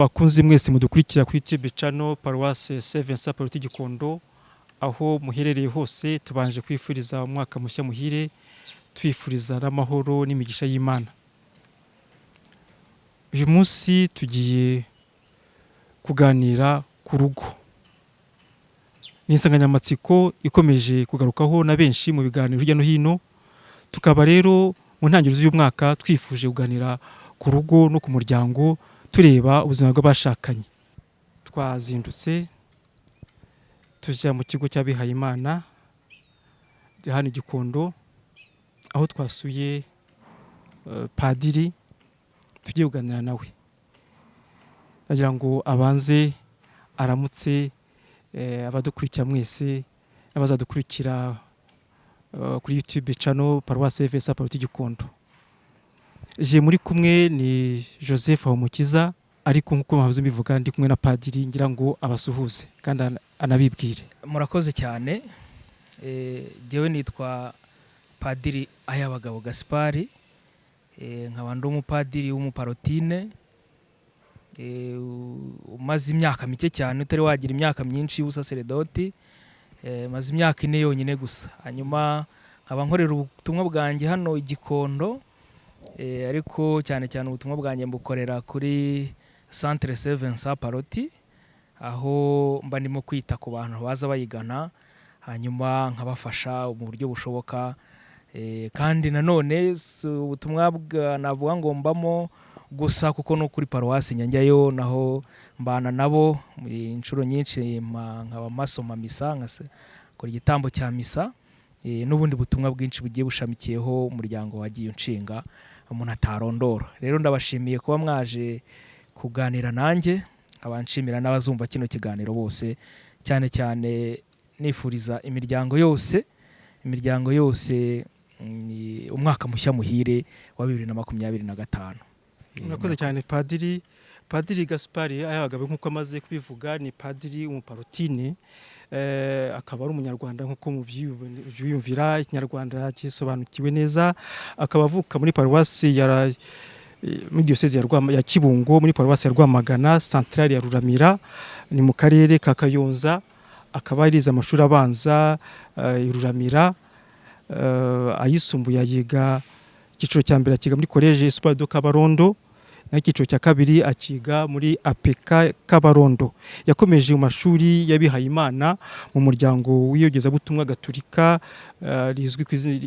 Bakunzi mwese mudukurikira kuri YouTube channel Paroisse Saint Vincent Pallotti Gikondo, aho muherereye hose, tubanje kwifuriza umwaka mushya muhire, twifuriza n'amahoro n'imigisha y'Imana. Uyu munsi tugiye kuganira ku rugo. Ni insanganyamatsiko ikomeje kugarukaho na benshi mu biganiro hirya no hino. Tukaba rero mu ntangiriro z'uyu mwaka twifuje kuganira ku rugo no ku muryango, tureba ubuzima bw'abashakanye. Twazindutse tujya mu kigo cy'abihayimana hano i Gikondo, aho twasuye padiri tugiye kuganira nawe. Ndagira ngo abanze aramutse abadukurikira mwese n'abazadukurikira kuri YouTube channel Paroisse Vincent Pallotti Gikondo. Je muri kumwe ni Joseph Habumukiza, ariko nk'uko bahoze mbivuga, ndi kumwe na padiri. Ngira ngo abasuhuze kandi anabibwire. Murakoze cyane. Jyewe nitwa Padiri Ayabagabo Gaspari, nkaba ndi umupadiri w'umuparotine umaze imyaka mike cyane, utari wagira imyaka myinshi y'ubusaseredoti. Maze imyaka 4 yonyine gusa. Hanyuma nkaba nkorera ubutumwa bwanjye hano i Gikondo, ariko cyane cyane ubutumwa bwanjye mbukorera kuri Centre Saint Vincent Pallotti, aho mba ndimo kwita ku bantu baza bayigana, hanyuma nkabafasha mu buryo bushoboka. Kandi nanone si ubutumwa navuga ngo mbamo gusa, kuko no kuri paruwasi njyayo, naho mbana nabo inshuro nyinshi, nkaba masoma misa, nkakora igitambo cya misa, n'ubundi butumwa bwinshi bugiye bushamikiyeho umuryango wagiye unshinga umuntu atarondora. Rero ndabashimiye kuba mwaje kuganira nanjye, nkaba nshimira n'abazumva kino kiganiro bose, cyane cyane nifuriza imiryango yose umwaka mushya muhire wa 2025. Murakoze cyane, padiri. Padiri Gaspari Ayabagabo, nk'uko amaze kubivuga, ni padiri w'umuparotine, akaba ari umunyarwanda nk'uko mubyiyumvira, ikinyarwanda gisobanukiwe neza. Akaba avuka muri paruwasi ya muri diyosezi ya Kibungo, muri paruwasi ya Rwamagana, santarari ya Ruramira, ni mu karere ka Kayonza. Akaba yarize amashuri abanza i Ruramira, ayisumbuye ayiga, icyiciro cya mbere akiga muri Collège Espoir de Kabarondo, naho icyiciro cya kabiri akiga muri APK Kabarondo. Yakomeje mu mashuri y'abihayimana mu muryango w'iyogezabutumwa gatolika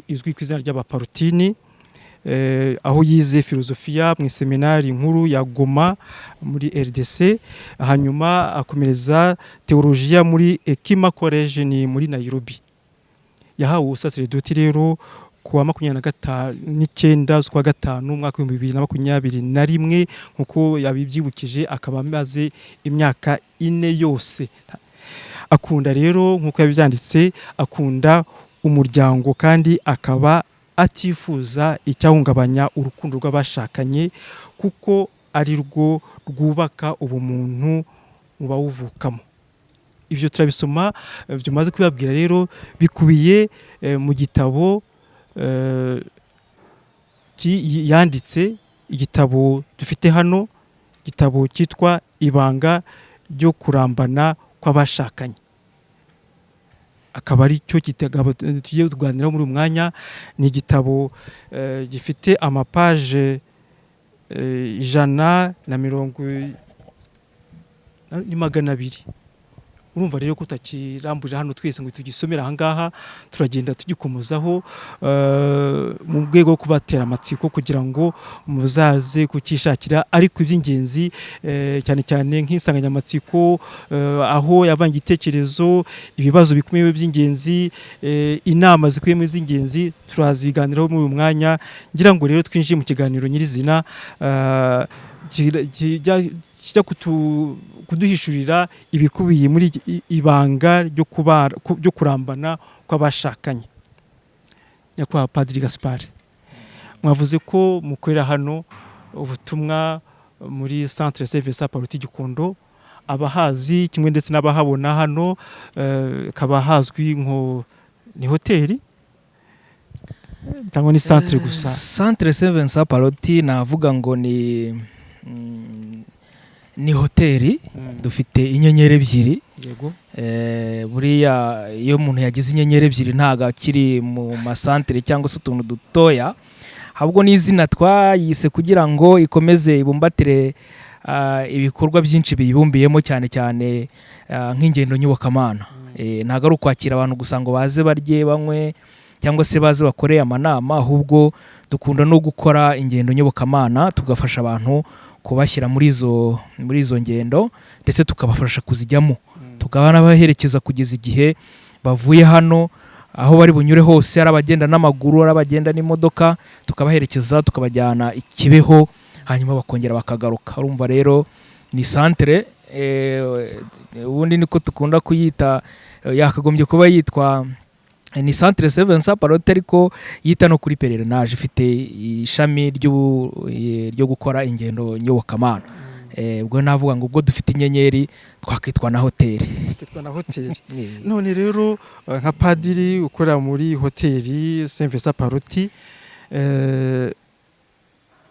izwi ku izina ry'abaparutini, aho yize filozofiya mu iseminari nkuru ya Goma muri RDC, hanyuma akomereza teolojiya muri Hekima College, ni muri Nairobi. Yahawe ubusaseredoti rero ku wa 29 z'ukwa gatanu, umwaka w'2021, nk'uko yabibyibukije, akaba amaze imyaka 4 yose. Akunda rero, nk'uko yabibyanditse, akunda umuryango kandi akaba atifuza icyahungabanya urukundo rw'abashakanye, kuko ari rwo rwubaka ubumuntu mu bawuvukamo. Ibyo turabisoma, byumaze kubibabwira rero bikubiye mu gitabo yanditse, igitabo dufite hano, igitabo cyitwa "Ibanga ryo kurambana kw'abashakanye", akaba ari cyo gitabo tugiye kuganiraho muri uyu mwanya. Ni igitabo gifite amapaje ijana na mirongo ni 200. Urumva rero ko utakiramburira hano twese ngo tugisomere ahangaha, turagenda tugikomozaho mu rwego rwo kubatera amatsiko kugira ngo muzaze kukishakira. Ariko iby'ingenzi, cyane cyane nk'insanganyamatsiko, aho yavanye igitekerezo, ibibazo bikomeye by'ingenzi, inama zikubiyemo z'ingenzi, turaziganiraho muri uyu mwanya. Ngira ngo rero twinjiye mu kiganiro nyirizina kijya kuduhishurira ibikubiye muri ibanga ryo kurambana kw'abashakanye. Nyakubahwa Padiri Gaspard, mwavuze ko mukorera hano ubutumwa muri Centre Saint Vincent Pallotti Gikondo. Abahazi kimwe ndetse n'abahabona hano, kaba hazwi nko ni hoteli cyangwa ni centre gusa? Centre Saint Vincent Pallotti navuga ngo ni Ni hoteli, dufite inyenyeri 2. Buriya iyo umuntu yagize inyenyeri 2 ntabwo akiri mu masantere cyangwa se utuntu dutoya, ahubwo n'izina twayise kugira ngo ikomeze ibumbatire ibikorwa byinshi biyibumbiyemo, cyane cyane nk'ingendo nyobokamana. Ntabwo ari ukwakira abantu gusa ngo baze barye, banywe cyangwa se baze bakore amanama, ahubwo dukunda no gukora ingendo nyobokamana, tugafasha abantu kubashyira muri izo ngendo, ndetse tukabafasha kuzijyamo, tukanabaherekeza kugeza igihe bavuye hano. Aho bari bunyure hose, ari abagenda n'amaguru, ari abagenda n'imodoka, tukabaherekeza tukabajyana i Kibeho, hanyuma bakongera bakagaruka. Urumva rero ni santere, ubundi niko dukunda kuyita, yakagombye kuba yitwa ni Centre Saint Vincent Pallotti, ariko yita no kuri pèlerinage, ifite ishami ryo gukora ingendo nyobokamana. Ubwo navuga ngo ubwo dufite inyenyeri twakitwa na hoteli. Twakitwa na hoteli. None rero nka padiri ukora muri hoteli Saint Vincent Pallotti,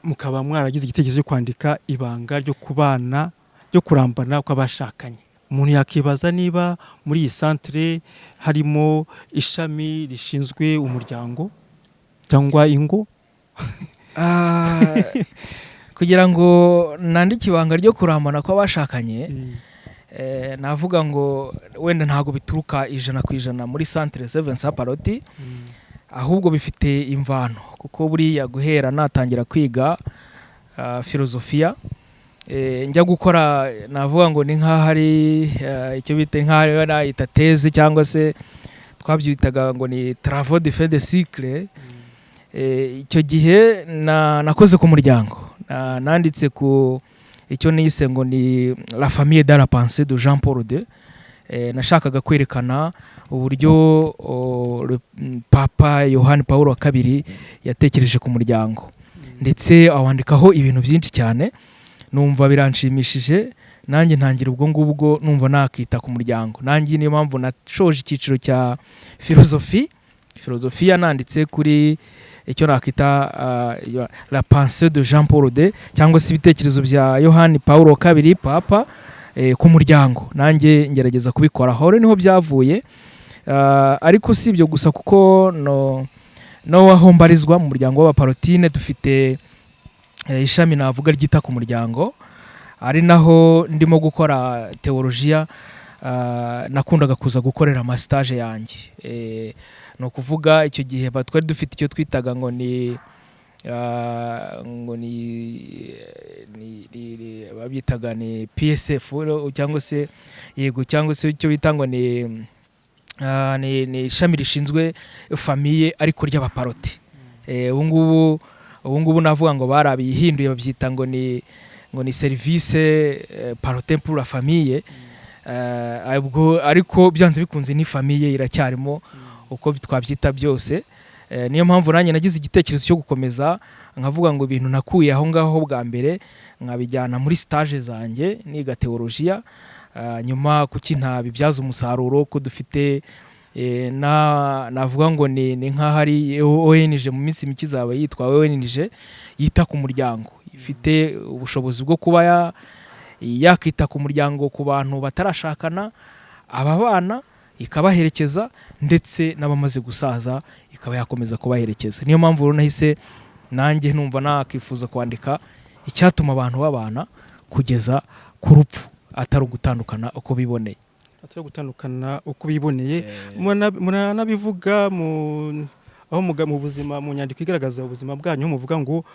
mukaba mwaragize igitekerezo cyo kwandika ibanga ryo kubana, ryo kurambana kw'abashakanye, umuntu yakibaza niba muri iyi centre harimo ishami rishinzwe umuryango cyangwa ingo. Kugira ngo nandike ibanga ryo kurambana kw'abashakanye, navuga ngo wenda ntabwo bituruka 100% muri Centre Saint Vincent Pallotti, ahubwo bifite imvano, kuko buriya guhera natangira kwiga filozofiya, njya gukora, navuga ngo ni nk'aho ari icyo bita, nk'aho nayita thèse, cyangwa se twabyitaga ngo ni travaux de fin de cycle. Icyo gihe nakoze ku muryango. Nanditse ku icyo nise ngo ni "La famille dans la pensée de Jean Paul II". Nashakaga kwerekana uburyo Papa Yohani Paul wa II yatekereje ku muryango, ndetse awandikaho ibintu byinshi cyane. Numva biranshimishije, nanjye ntangira ubwo ngubwo numva nakita ku muryango nanjye. Niyo mpamvu nashoje icyiciro cya filozofiya nanditse kuri icyo nakita "La pensée de Jean Paul II", cyangwa se ibitekerezo bya Yohani Paul wa II Papa ku muryango. Nanjye ngerageza kubikora. Aho rero niho byavuye. Ariko si ibyo gusa, kuko no aho mbarizwa mu muryango w'Abaparotine dufite ishami navuga ryita ku muryango, ari naho ndimo gukora teolojiya. Nakundaga kuza gukorera amastage yanjye. Ni ukuvuga icyo gihe twari dufite icyo twitaga ngo ni babyitaga ni PSF, cyangwa se, yego, cyangwa se icyo bita ngo ni ishami rishinzwe famille ariko ry'Abaparoti. Ubu ngubu navuga ngo barabihinduye, babyita ngo ni Service Pallotin pour la Famille. Ubwo ariko byanze bikunze ni famille iracyarimo, uko twabyita byose. Niyo mpamvu nanjye nagize igitekerezo cyo gukomeza nkavuga ngo ibintu nakuye aho ngaho bwa mbere nkabijyana muri stage zanjye niga teolojiya, nyuma kuki ntabibyaza umusaruro, ko dufite na navuga ngo ni nk'aho ari ONG, mu minsi mike izaba yitwa ONG yita ku muryango, ifite ubushobozi bwo kuba yakita ku muryango, ku bantu batarashakana, aba bana ikabaherekeza, ndetse n'abamaze gusaza ikaba yakomeza kubaherekeza. Niyo mpamvu rero nahise nanjye numva nakifuza kwandika icyatuma abantu babana kugeza ku rupfu, atari ugutandukana uko biboneye. Atari gutandukana uko biboneye. Muranabivuga mu aho mu buzima, mu nyandiko igaragaza ubuzima bwanyu, muvuga ngo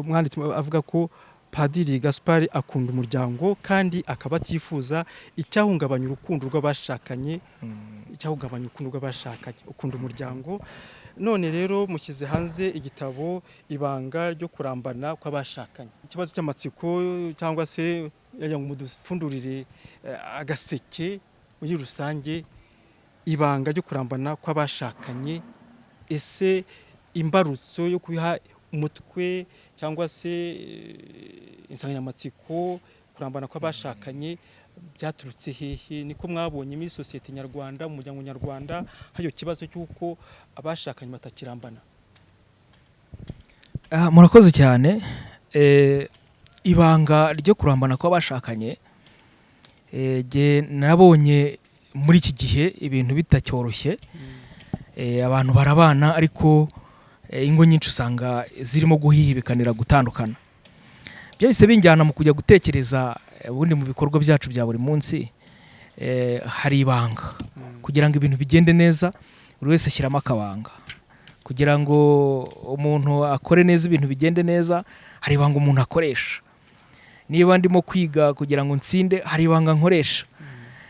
umwanditsi avuga ko Padiri Gaspard akunda umuryango kandi akaba atifuza icyahungabanya urukundo rw'abashakanye, icyahungabanya urukundo rw'abashakanye. Ukunda umuryango. None rero mushyize hanze igitabo Ibanga ryo Kurambana kw'Abashakanye. Ikibazo cy'amatsiko, cyangwa se yagira ngo mudupfundurire agaseke muri rusange, ibanga ryo kurambana kw'abashakanye, ese imbarutso yo kubiha umutwe cyangwa se insanganyamatsiko kurambana kw'abashakanye byaturutse hehe? Niko mwabonye muri sosiyete nyarwanda, mu muryango nyarwanda, hari ikibazo cy'uko abashakanye batakirambana? Murakoze cyane. Ibanga ryo kurambana kw'abashakanye, jye nabonye muri iki gihe ibintu bitacyoroshye. Abantu barabana, ariko ingo nyinshi usanga zirimo guhihibikanira gutandukana. Byahise binjyana mu kujya gutekereza, ubundi mu bikorwa byacu bya buri munsi hari ibanga. Kugira ngo ibintu bigende neza, buri wese ashyiramo akabanga. Kugira ngo umuntu akore neza, ibintu bigende neza, hari ibanga umuntu akoresha. Niba ndimo kwiga kugira ngo nsinde, hari ibanga nkoresha.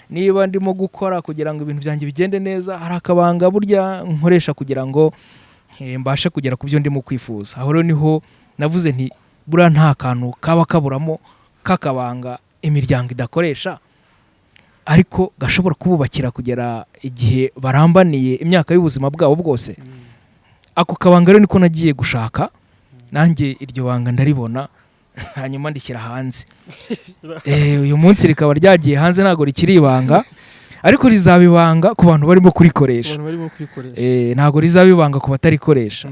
Niba ndimo gukora kugira ngo ibintu byanjye bigende neza, hari akabanga burya nkoresha kugira ngo mbashe kugera ku byo ndimo kwifuza. Aho rero niho navuze nti buriya nta kantu kaba kaburamo k'akabanga imiryango idakoresha, ariko gashobora kububakira kugera igihe barambaniye imyaka y'ubuzima bwabo bwose. Ako kabanga rero niko nagiye gushaka, nanjye iryo banga ndaribona, hanyuma ndishyira hanze. Uyu munsi rikaba ryagiye hanze, ntabwo rikiri ibanga, ariko rizaba ibanga ku bantu barimo kurikoresha. Abantu barimo kurikoresha. Ntabwo rizaba ibanga ku batarikoresha.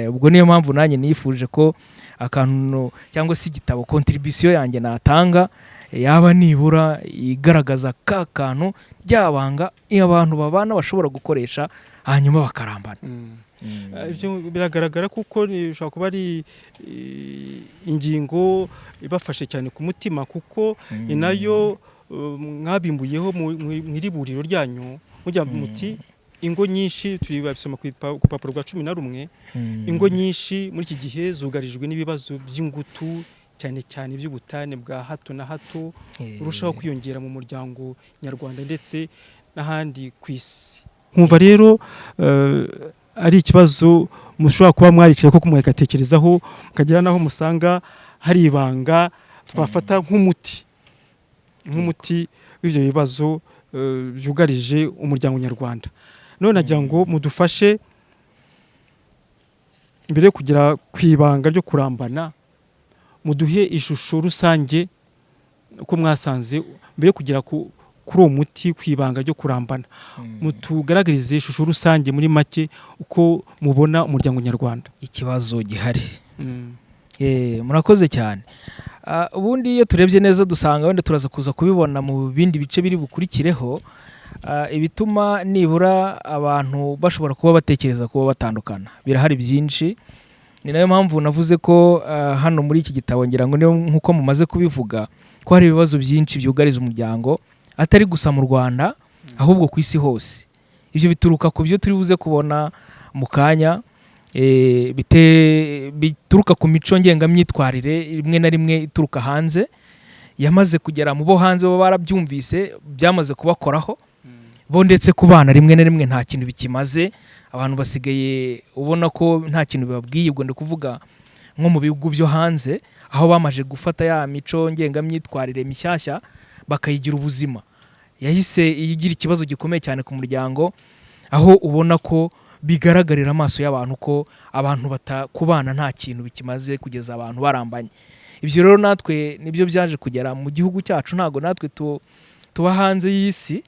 Ubwo niyo mpamvu nanjye nifuje ko akantu cyangwa se igitabo, contribution yanjye natanga, yaba nibura igaragaza ka kantu, ryabanga iyo abantu babana bashobora gukoresha, hanyuma bakarambana. Ibyo biragaragara kuko bishobora kuba ari ingingo ibafashe cyane ku mutima, kuko ni nayo mwabimbuyeho mu iri buriro ryanyu, mujya muti ingo nyinshi, turabisoma ku rupapuro rwa 11, ingo nyinshi muri iki gihe zugarijwe n'ibibazo by'ingutu, cyane cyane iby'ubutane bwa hato na hato urushaho kwiyongera mu muryango nyarwanda ndetse n'ahandi ku isi. Nkumva rero ari ikibazo mushobora kuba mwaricaye koko mugatekerezaho, mukagira n'aho musanga hari ibanga twafata nk'umuti w'ibyo bibazo byugarije umuryango nyarwanda. None nagira ngo mudufashe, mbere yo kugera ku ibanga ryo kurambana, muduhe ishusho rusange uko mwasanze, mbere yo kugera kuri uwo muti, ku ibanga ryo kurambana, mutugaragarize ishusho rusange muri make uko mubona umuryango nyarwanda. Ikibazo gihari. Murakoze cyane. Ubundi iyo turebye neza dusanga, wenda turaza kuza kubibona mu bindi bice biri bukurikireho, ibituma nibura abantu bashobora kuba batekereza kuba batandukana birahari byinshi. Ni nayo mpamvu navuze ko hano muri iki gitabo, ngira ngo niyo nk'uko mumaze kubivuga, ko hari ibibazo byinshi byugariza umuryango, atari gusa mu Rwanda ahubwo ku isi hose. Ibyo bituruka ku byo turi buze kubona mu kanya, bituruka ku mico ngengamyitwarire rimwe na rimwe ituruka hanze, yamaze kugera mu bo hanze, bo barabyumvise, byamaze kubakoraho bo, ndetse ku bana rimwe na rimwe nta kintu bikimaze. Abantu basigaye ubona ko nta kintu bibabwiye. Ubwo ndi kuvuga nko mu bihugu byo hanze, aho bamaze gufata ya mico ngengamyitwarire mishyashya bakayigira ubuzima, yahise igira ikibazo gikomeye cyane ku muryango, aho ubona ko bigaragarira amaso y'abantu ko abantu kubana nta kintu bikimaze, kugeza abantu barambanye. Ibyo rero natwe nibyo byaje kugera mu gihugu cyacu. Ntabwo natwe tuba hanze y'isi,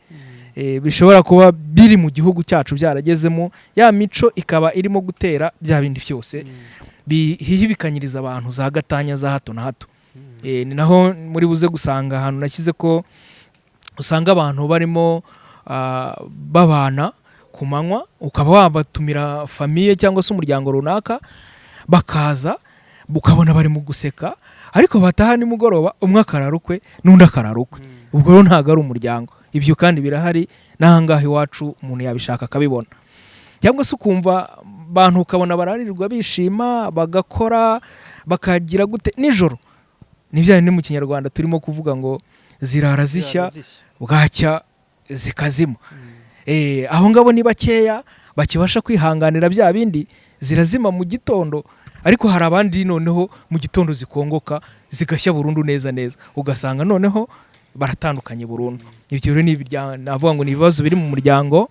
bishobora kuba biri mu gihugu cyacu byaragezemo, ya mico ikaba irimo gutera bya bindi byose bihihibikanyiriza abantu za gatanya za hato na hato. Ni naho muri buze gusanga ahantu nashyize ko usanga abantu barimo babana ku manywa, ukaba wabatumira famille cyangwa se umuryango runaka, bakaza, ukabona bari mu guseka, ariko bataha nimugoroba umwe akarara ukwe n'undi akarara ukwe. Ubwo rero ntabwo ari umuryango. Ibyo kandi birahari n'ahangaha iwacu, umuntu yabishaka akabibona. Cyangwa se ukumva abantu, ukabona bararirwa bishima, bagakora, bakagira gute, nijoro ni bya bindi mu Kinyarwanda turimo kuvuga ngo zirara zishya, bwacya zikazima. Aho ngabo ni bakeya bakibasha kwihanganira bya bindi, zirazima mu gitondo, ariko hari abandi noneho mu gitondo zikongoka zigashya burundu neza neza, ugasanga noneho baratandukanye burundu. Ibyo rero ni navuga ngo ni ibibazo biri mu muryango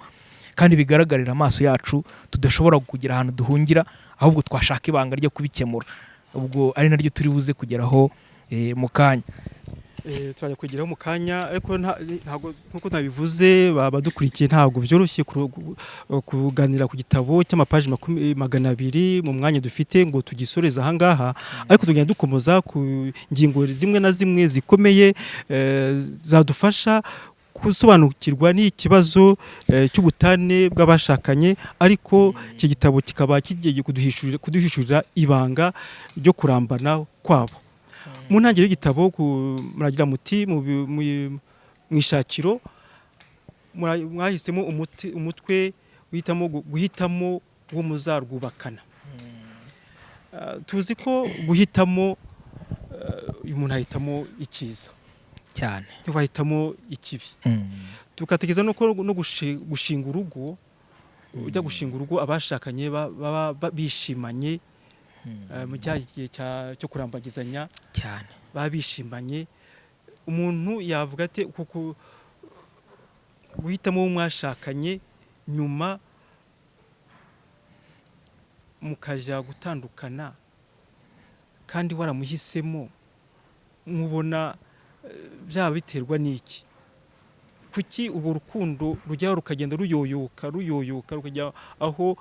kandi bigaragarira amaso yacu, tudashobora kugira ahantu duhungira, ahubwo twashaka ibanga ryo kubikemura, ubwo ari naryo turi buze kugeraho mu kanya. Turajya kugeraho mu kanya, ariko ntabwo, nkuko nabivuze, badukurikiye, ntabwo byoroshye kuganira ku gitabo cy'amapaji 200 mu mwanya dufite ngo tugisoreze ahangaha, ariko tugenda dukomoza ku ngingo zimwe na zimwe zikomeye zadufasha gusobanukirwa n'ikibazo cy'ubutane bw'abashakanye. Ariko iki gitabo kikaba kigiye kuduhishurira ibanga ryo kurambana kwabo. Mu ntangiriro y'igitabo muragira muti mu ishakiro mwahisemo umutwe guhitamo uwo muzarwubakana. Tuzi ko guhitamo, uyu muntu ahitamo icyiza cyane, ntiwahitamo ikibi. Tugatekereza no gushinga urugo, ujya gushinga urugo abashakanye baba bishimanye mu cya gihe cyo kurambagizanya cyane, baba bishimanye. Umuntu yavuga ate kuko guhitamo uwo mwashakanye nyuma mukajya gutandukana kandi waramuhisemo, mubona byaba biterwa n'iki? Kuki urwo rukundo rujyaho rukagenda ruyoyoka, ruyoyoka, rukajya aho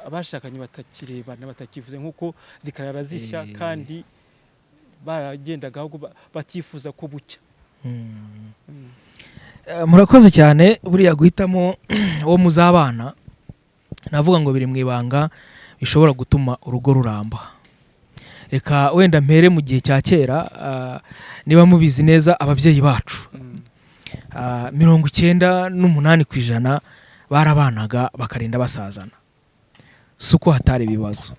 abashakanye batakirebana, batakivuze, nk'uko zikarara zishya kandi baragendaga ahubwo batifuza ko bucya? Murakoze cyane. Buriya guhitamo uwo muzabana, navuga ngo biri mu ibanga bishobora gutuma urugo ruramba. Reka wenda mpere mu gihe cya kera. Niba mubizi neza, ababyeyi bacu 98% barabanaga bakarinda basazana. Si uko hatari ibibazo,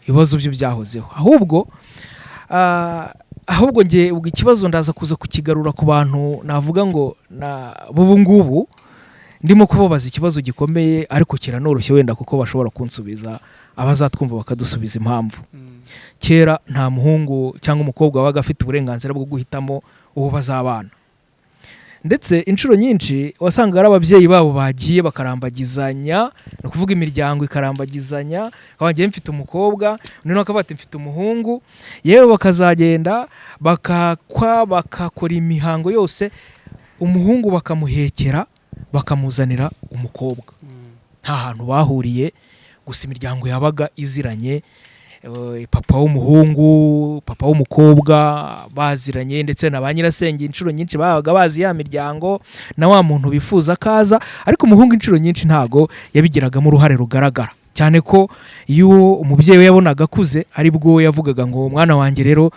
ibibazo byo byahozeho. Ahubwo nge ubwo ikibazo ndaza kuza kukigarura ku bantu navuga ngo na bubu ngubu ndimo kubabaza ikibazo gikomeye, ariko kiranoroshye wenda kuko bashobora kunsubiza, abazatwumva bakadusubiza impamvu. Kera nta muhungu cyangwa umukobwa wabaga afite uburenganzira bwo guhitamo uwo bazabana, ndetse inshuro nyinshi wasangaga ari ababyeyi babo bagiye bakarambagizanya, ni ukuvuga imiryango ikarambagizanya, akaba ngiye mfite umukobwa, undi nawe akavuga ati mfite umuhungu, yewe bakazagenda bakakwa, bakakora imihango yose, umuhungu bakamuhekera, bakamuzanira umukobwa. Nta hantu bahuriye, gusa imiryango yabaga iziranye, papa w'umuhungu, papa w'umukobwa baziranye, ndetse na ba nyirasenge inshuro nyinshi babaga bazi ya miryango na wa muntu bifuza akaza. Ariko umuhungu inshuro nyinshi ntago yabigiragamo uruhare rugaragara cyane, ko iyo umubyeyi we yabonaga akuze aribwo yavugaga ngo mwana wanjye rero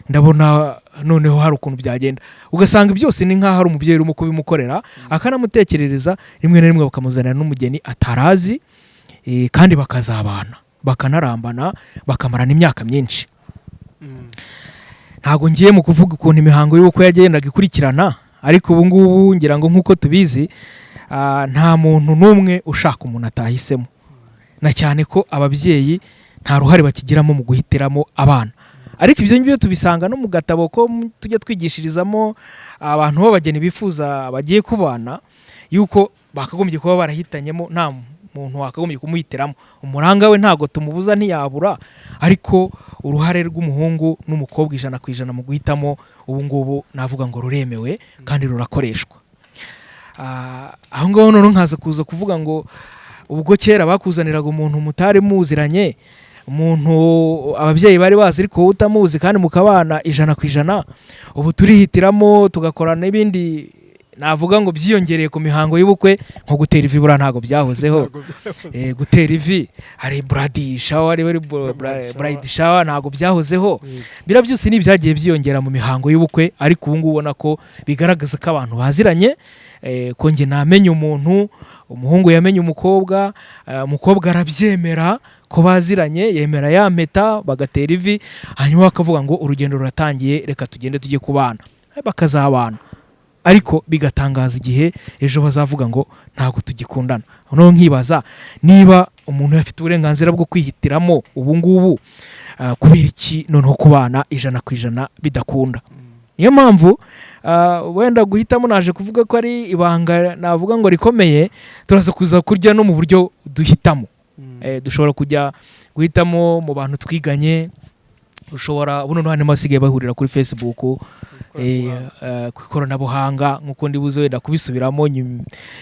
ndabona noneho hari ukuntu byagenda. Ugasanga byose ni nk'aho ari umubyeyi urimo kubimukorera, akanamutekerereza, rimwe na rimwe bakamuzanira n'umugeni atarazi, kandi bakazabana, bakanarambana, bakamarana imyaka myinshi. Ntabwo ngiye mu kuvuga ukuntu imihango y'ubukwe yagendaga ikurikirana, ariko ubu ngubu ngira ngo nk'uko tubizi, nta muntu n'umwe ushaka umuntu atahisemo, na cyane ko ababyeyi nta ruhare bakigiramo mu guhitiramo abana. Ariko ibyo ngibyo tubisanga no mu gatabo ko tujya twigishirizamo abantu b'abageni bifuza bagiye kubana, yuko bakagombye kuba barahitanyemo, nta muntu wakagombye kumuhitiramo. Umuranga we ntabwo tumubuza, ntiyabura, ariko uruhare rw'umuhungu n'umukobwa 100% mu guhitamo ubu ngubu navuga ngo ruremewe kandi rurakoreshwa. Aho ngaho noneho nkaza kuza kuvuga ngo ubwo kera bakuzaniraga umuntu mutari muziranye, umuntu ababyeyi bari bazi ariko wowe utamuzi, kandi mukabana 100%, ubu turihitiramo, tugakora n'ibindi navuga ngo byiyongereye ku mihango y'ubukwe, nko gutera ivi. Buriya ntabwo byahozeho. Gutera ivi, hari bride shower, ari bride shower, ntabwo byahozeho. Biriya byose ni ibyagiye byiyongera mu mihango y'ubukwe, ariko ubu ngubu ubona ko bigaragaza ko abantu baziranye, ko njye namenye umuntu, umuhungu yamenye umukobwa, umukobwa arabyemera ko baziranye, yemera ya mpeta, bagatera ivi, hanyuma bakavuga ngo urugendo ruratangiye, reka tugende tujye kubana. Bakazabana, ariko bigatangaza igihe ejo bazavuga ngo ntabwo tugikundana. Noneho nkibaza niba umuntu afite uburenganzira bwo kwihitiramo ubu ngubu, kubera iki noneho kubana 100% bidakunda? Niyo mpamvu wenda guhitamo naje kuvuga ko ari ibanga navuga ngo rikomeye. Turaza kuza kurya no mu buryo duhitamo. Dushobora kujya guhitamo mu bantu twiganye, ushobora buno hano basigaye bahurira kuri Facebook. Ku ikoranabuhanga, nk'uko ndibuze wenda kubisubiramo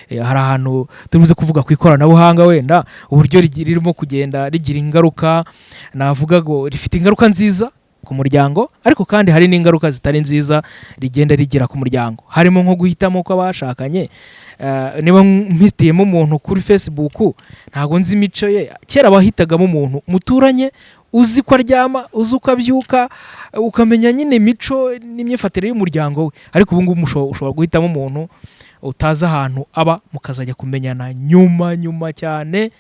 hari ahantu turibuze kuvuga ku ikoranabuhanga, wenda uburyo ririmo kugenda rigira ingaruka. Navuga ngo rifite ingaruka nziza ku muryango, ariko kandi hari n'ingaruka zitari nziza rigenda rigira ku muryango, harimo nko guhitamo kw'abashakanye. Niba mpitiyemo umuntu kuri Facebook, ntabwo nzi imico ye. Kera bahitagamo umuntu muturanye, uzi ko aryama, uzi uko abyuka, ukamenya nyine imico n'imyifatire y'umuryango we. Ariko ubu ngubu ushobora guhitamo umuntu utazi ahantu aba, mukazajya kumenyana nyuma nyuma cyane.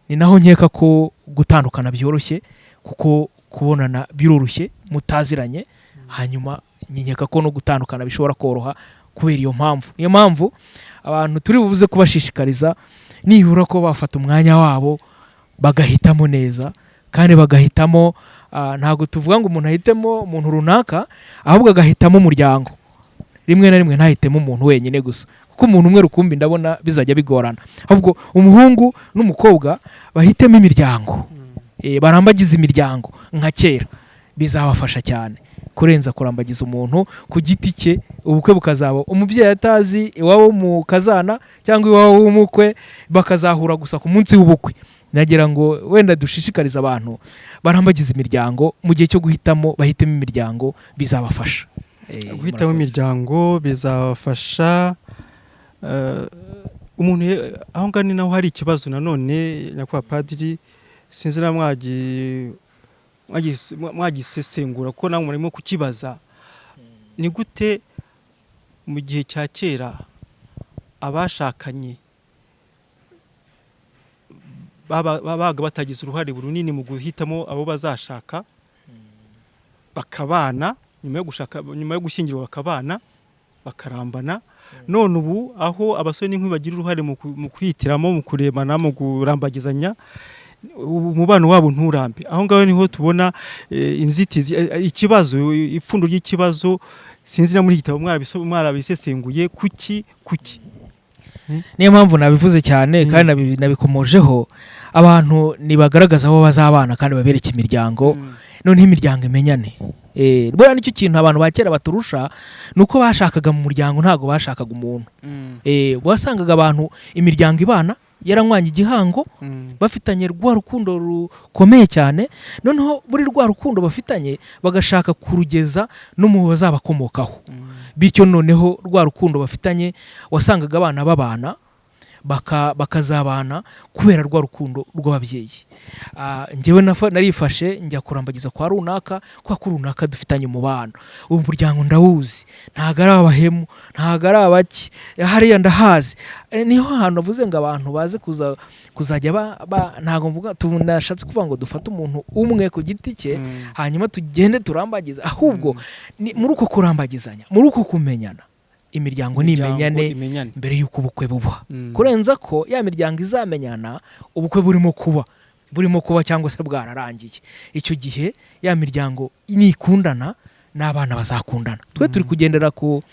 Ni naho nkeka ko gutandukana byoroshye, kuko kubonana biroroshye mutaziranye. Hanyuma nkeka ko no gutandukana bishobora koroha kubera iyo mpamvu. Niyo mpamvu abantu turi buze kubashishikariza nibura ko bafata umwanya wabo bagahitamo neza, kandi bagahitamo, ntabwo tuvuga ngo umuntu ahitemo umuntu runaka, ahubwo agahitamo umuryango. Rimwe na rimwe ntahitemo umuntu wenyine gusa, kuko umuntu umwe rukumbi ndabona bizajya bigorana. Ahubwo umuhungu n'umukobwa bahitemo imiryango, barambagiza imiryango nka kera, bizabafasha cyane kurenza kurambagiza umuntu ku giti cye, ubukwe bukazaba umubyeyi atazi iwabo w'umukazana cyangwa iwabo w'umukwe, bakazahura gusa ku munsi w'ubukwe. Nagira ngo wenda dushishikarize abantu barambagiza imiryango, mu gihe cyo guhitamo bahitemo imiryango, bizabafasha. Guhitamo Murakoze. imiryango bizabafasha. Umuntu aho ngaho ni naho hari ikibazo nanone, nyakubahwa padiri, sinzi na mwagisesengura ko namwe murimo kukibaza. Ni gute mu gihe cya kera abashakanye babaga batagize uruhare runini mu guhitamo abo bazashaka, bakabana nyuma yo gushaka, nyuma yo gushyingirwa, bakabana bakarambana? None ubu aho abasore n'inkumi bagira uruhare mu kwihitiramo, mu kurebana, mu kurambagizanya, ubu umubano wabo nturambe. Aho ngaho niho tubona inzitizi, ikibazo, ipfundo ry'ikibazo. Sinzi na muri iki gitabo mwarabisesenguye. Kuki? Niyo mpamvu nabivuze cyane kandi nabikomojeho. Abantu nibagaragaza aho bazabana kandi babereke imiryango, noneho imiryango imenyane. Buriya nicyo kintu abantu ba kera baturusha, ni uko bashakaga mu muryango, ntabwo bashakaga umuntu. Wasangaga abantu imiryango ibana yaranywanye igihango, bafitanye rwa rukundo rukomeye cyane. Noneho muri rwa rukundo bafitanye bagashaka kurugeza no mu bazabakomokaho. Bityo noneho rwa rukundo bafitanye, wasangaga abana babana bakazabana kubera rwa rukundo rw'ababyeyi. Njyewe narifashe njya kurambagiza kwa runaka kwa ko runaka dufitanye umubano, uwo muryango ndawuzi, ntabwo ari abahemu, ntabwo ari abaki, hariya ndahazi. Niho hantu navuze ngo abantu baze kuza kuzajya ntabwo mvuga nashatse kuvuga ngo dufate umuntu umwe ku giti cye hanyuma tugende turambagiza, ahubwo ni muri uko kurambagizanya, muri uko kumenyana, imiryango nimenyane imenyane mbere y'uko ubukwe buba, kurenza ko ya miryango izamenyana ubukwe burimo kuba cyangwa se bwararangiye. Icyo gihe ya miryango nikundana n'abana bazakundana. Twe turi kugendera ku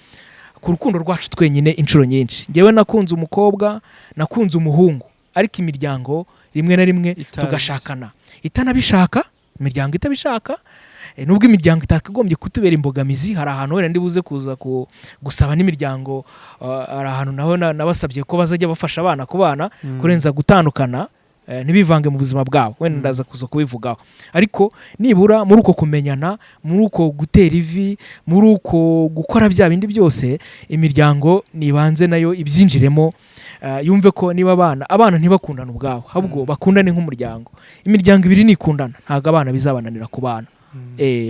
rukundo rwacu twenyine inshuro nyinshi. Njyewe nakunze umukobwa, nakunze umuhungu, ariko imiryango rimwe na rimwe Itazi. tugashakana itanabishaka, imiryango itabishaka. Nubwo imiryango itakagombye kutubera imbogamizi, hari ahantu wenda ndi buze kuza gusaba n'imiryango, hari ahantu naho nabasabye ko bazajya bafasha abana kubana kurenza gutandukana, ntibivange mu buzima bwabo. Wenda ndaza kuza kubivugaho. Ariko nibura muri uko kumenyana, muri uko gutera ivi, muri uko gukora bya bindi byose, imiryango nibanze nayo ibyinjiremo, yumve ko niba abana ntibakundana ubwabo, ahubwo bakundane nk'umuryango. Imiryango ibiri nikundana, ntabwo abana bizabananira kubana.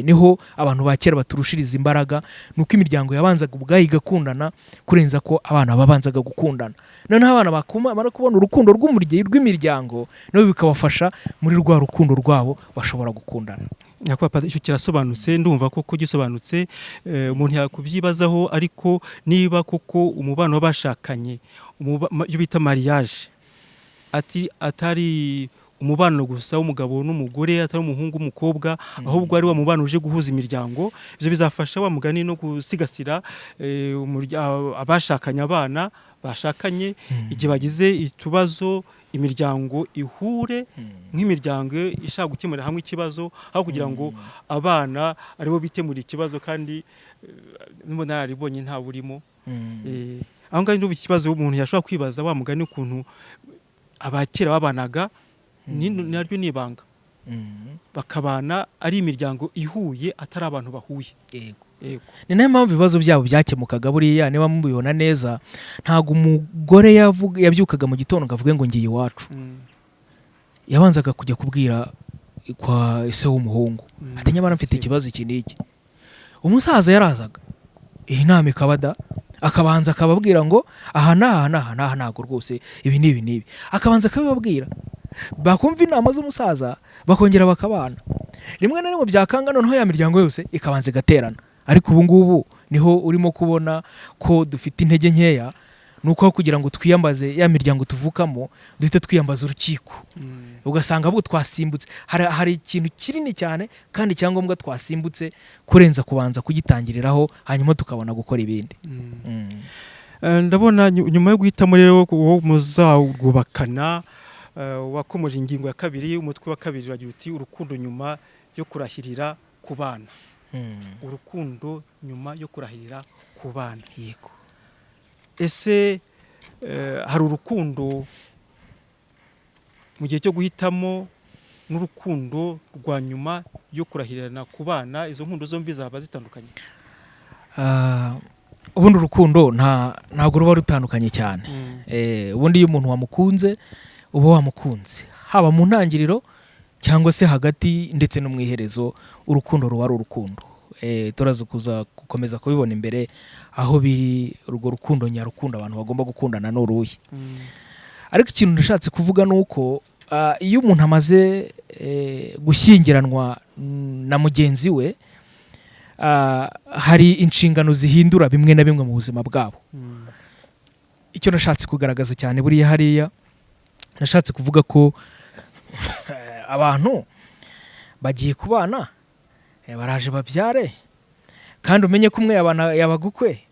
Niho abantu ba kera baturushiriza imbaraga, ni uko imiryango yabanzaga ubwayo igakundana kurenza ko abana babanzaga gukundana. Noneho abana bamara kubona urukundo rw'imiryango, nabo bikabafasha muri rwa rukundo rwabo bashobora gukundana. Nyakubahwa Padiri, icyo kirasobanutse, ndumva koko gisobanutse. Umuntu yakubyibazaho, ariko niba koko umubano w'abashakanye, ibyo bita mariage, ati atari umubano gusa w'umugabo n'umugore, atari umuhungu n'umukobwa, ahubwo ari wa mubano uje guhuza imiryango, ibyo bizafasha wa mugani no gusigasira abashakanye, abana bashakanye, igihe bagize utubazo, Imiryango ihure nk'imiryango ishaka gukemura hamwe ikibazo, aho kugira ngo abana aribo bitemura ikibazo, kandi n'ubunararibonye nta burimo. Aho ngaho ndumva ikibazo umuntu yashobora kwibaza, wa mugani, ukuntu abakera babanaga, naryo ni ibanga, bakabana ari imiryango ihuye, atari abantu bahuye. Yego. Yego. Ni nayo mpamvu ibibazo byabo byakemukaga. Buriya niba mubibona neza, ntabwo umugore yabyukaga mu gitondo ngo avuge ngo ngiye iwacu. Yabanzaga kujya kubwira kwa ise w'umuhungu ati: "Nyamara mfite ikibazo iki n'iki." Umusaza yarazaga, iyi nama ikaba da, akabanza akababwira ngo aha n'aha n'aha n'aha, ntabwo rwose, ibi n'ibi n'ibi, akabanza akabibabwira. Bakumva inama z'umusaza, bakongera bakabana. Rimwe na rimwe byakanga, noneho ya miryango yose ikabanza igaterana. Ariko ubu ngubu niho urimo kubona ko dufite intege nkeya, ni uko aho kugira ngo twiyambaze ya miryango tuvukamo, duhita twiyambaza urukiko. Ugasanga ahubwo twasimbutse, hari ikintu kinini cyane kandi icyangombwa twasimbutse kurenza kubanza kugitangiriraho, hanyuma tukabona gukora ibindi. Ndabona nyuma yo guhitamo rero uwo muzarwubakana, wakomeje ingingo ya kabiri, umutwe wa kabiri uragira uti: "Urukundo nyuma yo kurahirira ku bana." Urukundo nyuma yo kurahirira ku bana. Yego. Ese hari urukundo mu gihe cyo guhitamo n'urukundo rwa nyuma yo kurahirirana ku bana? Izo nkundo zombi zaba zitandukanye? Ubundi urukundo ntabwo ruba rutandukanye cyane. Ubundi iyo umuntu wamukunze, uba wamukunze, haba mu ntangiriro cyangwa se hagati ndetse no mu iherezo, urukundo ruba ari urukundo. Turaza kuza gukomeza kubibona imbere aho biri. Urwo rukundo nyarukundo abantu bagomba gukundana ni uruhe? Ariko ikintu nashatse kuvuga ni uko iyo umuntu amaze gushyingiranwa na mugenzi we, hari inshingano zihindura bimwe na bimwe mu buzima bwabo. Icyo nashatse kugaragaza cyane buriya hariya, nashatse kuvuga ko abantu bagiye kubana, baraje babyare, kandi umenye ko umwe yabaga ukwe,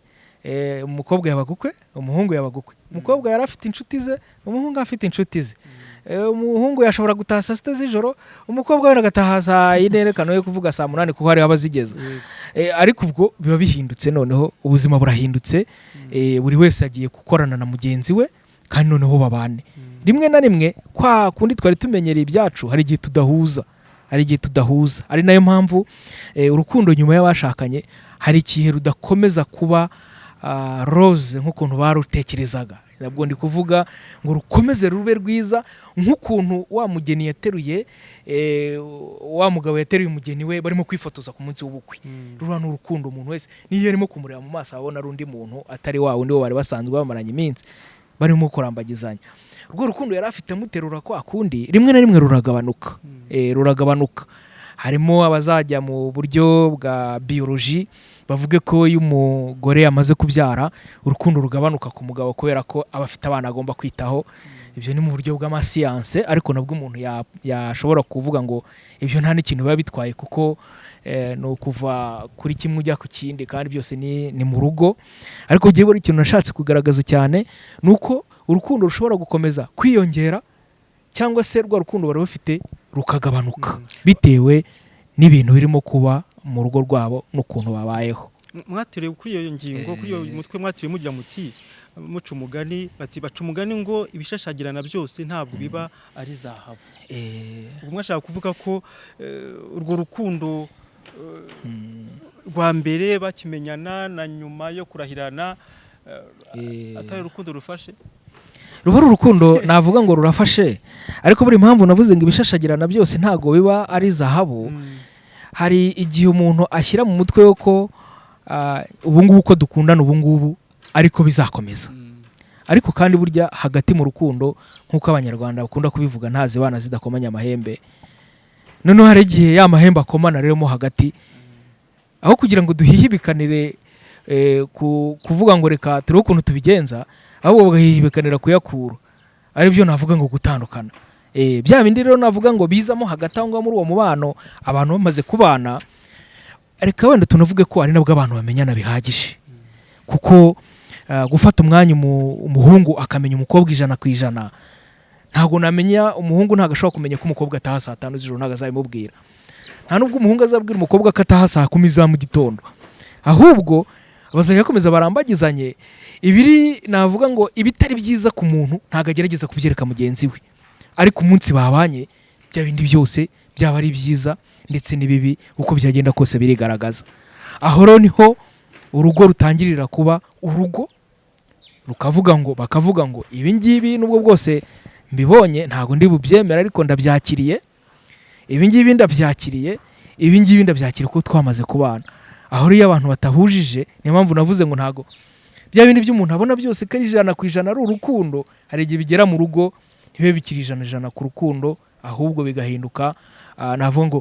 umukobwa yabaga ukwe, umuhungu yabaga ukwe. Umukobwa yari afite inshuti ze, umuhungu afite inshuti ze. Umuhungu yashobora gutaha saa 6 z'ijoro, umukobwa we agataha saa 4, reka yo kuvuga saa 8 kuko hariho abazigeza. Ariko ubwo biba bihindutse, noneho ubuzima burahindutse, buri wese agiye gukorana na mugenzi we, kandi noneho babane. Rimwe na rimwe kwa kundi twari tumenyereye ibyacu, hari igihe tudahuza, hari igihe tudahuza. Ari nayo mpamvu urukundo nyuma y'abashakanye hari igihe rudakomeza kuba rose nk'ukuntu barutekerezaga. Ntabwo ndi kuvuga ngo rukomeze rube rwiza nk'ukuntu wa mugeni yateruye, wa mugabo yateruye umugeni we barimo kwifotoza ku munsi w'ubukwe. Ruriya ni urukundo umuntu wese niyo arimo kumureba mu maso abona ari undi muntu, atari wa wundi wo bari basanzwe bamaranye iminsi barimo kurambagizanya. Urwo rukundo yari afite amuterura kwa kundi, rimwe na rimwe ruragabanuka. Ruragabanuka. Harimo abazajya mu buryo bwa biyoloji bavuge ko iyo umugore amaze kubyara, urukundo rugabanuka ku mugabo, kubera ko aba afite abana agomba kwitaho. Ibyo ni mu buryo bw'amasiyanse, ariko nabwo umuntu yashobora kuvuga ngo ibyo nta n'ikintu biba bitwaye, kuko ni ukuva kuri kimwe ujya ku kindi, kandi byose ni mu rugo. Ariko njyewe buri ikintu nashatse kugaragaza cyane ni uko urukundo rushobora gukomeza kwiyongera, cyangwa se rwa rukundo bari bafite rukagabanuka, bitewe n'ibintu birimo kuba mu rugo rwabo n'ukuntu babayeho. Mwateruye kuri iyo ngingo, kuri iyo mutwe, mwateruye mugira muti, muca umugani, bati baca umugani ngo ibishashagirana byose ntabwo biba ari zahabu. Ubwo mwashaka kuvuga ko urwo rukundo rwa mbere bakimenyana na nyuma yo kurahirana atari urukundo rufashe? Ruba ari urukundo, navuga ngo rurafashe, ariko buri mpamvu navuze ngo ibishashagirana byose ntabwo biba ari zahabu, hari igihe umuntu ashyira mu mutwe we ko ubu ngubu uko dukundana ubu ngubu ariko bizakomeza. Ariko kandi burya hagati mu rukundo, nk'uko Abanyarwanda bakunda kubivuga, ntazibana zidakomanya amahembe. Noneho hari igihe ya mahembe akomana rero mo hagati, aho kugira ngo duhihibikanire kuvuga ngo reka turebe ukuntu tubigenza, ahubwo bagahihibikanira kuyakura, aribyo navuga ngo gutandukana. Bya bindi rero navuga ngo bizamo hagati aho ngaho muri uwo mubano, abantu bamaze kubana, reka wenda tunavuge ko ari nabwo abantu bamenyana bihagije, kuko gufata umwanya umuhungu akamenya umukobwa 100% Ntabwo namenya, umuhungu ntabwo ashobora kumenya ko umukobwa ataha saa 5 z'ijoro, ntabwo azabimubwira. Nta nubwo umuhungu azabwira umukobwa ko ataha saa 10 za mu gitondo, ahubwo bazajya bakomeza barambagizanye. Ibiri navuga ngo ibitari byiza ku muntu ntabwo agerageza kubyereka mugenzi we, ariko umunsi babanye bya bindi byose byaba ari byiza ndetse n'ibibi, uko byagenda kose birigaragaza. Aho rero niho urugo rutangirira kuba urugo, rukavuga ngo, bakavuga ngo ibi ngibi nubwo bwose mbibonye ntabwo ndi bubyemera, ariko ndabyakiriye, ibi ngibi ndabyakiriye, ibi ngibi ndabyakiriye kuko twamaze kubana. Aho rero iyo abantu batahujije, niyo mpamvu navuze ngo ntabwo bya bindi by'umuntu abona byose ko ari 100% ari urukundo. Hari igihe bigera mu rugo ntibibe bikiri 100% ku rukundo, ahubwo bigahinduka navuga ngo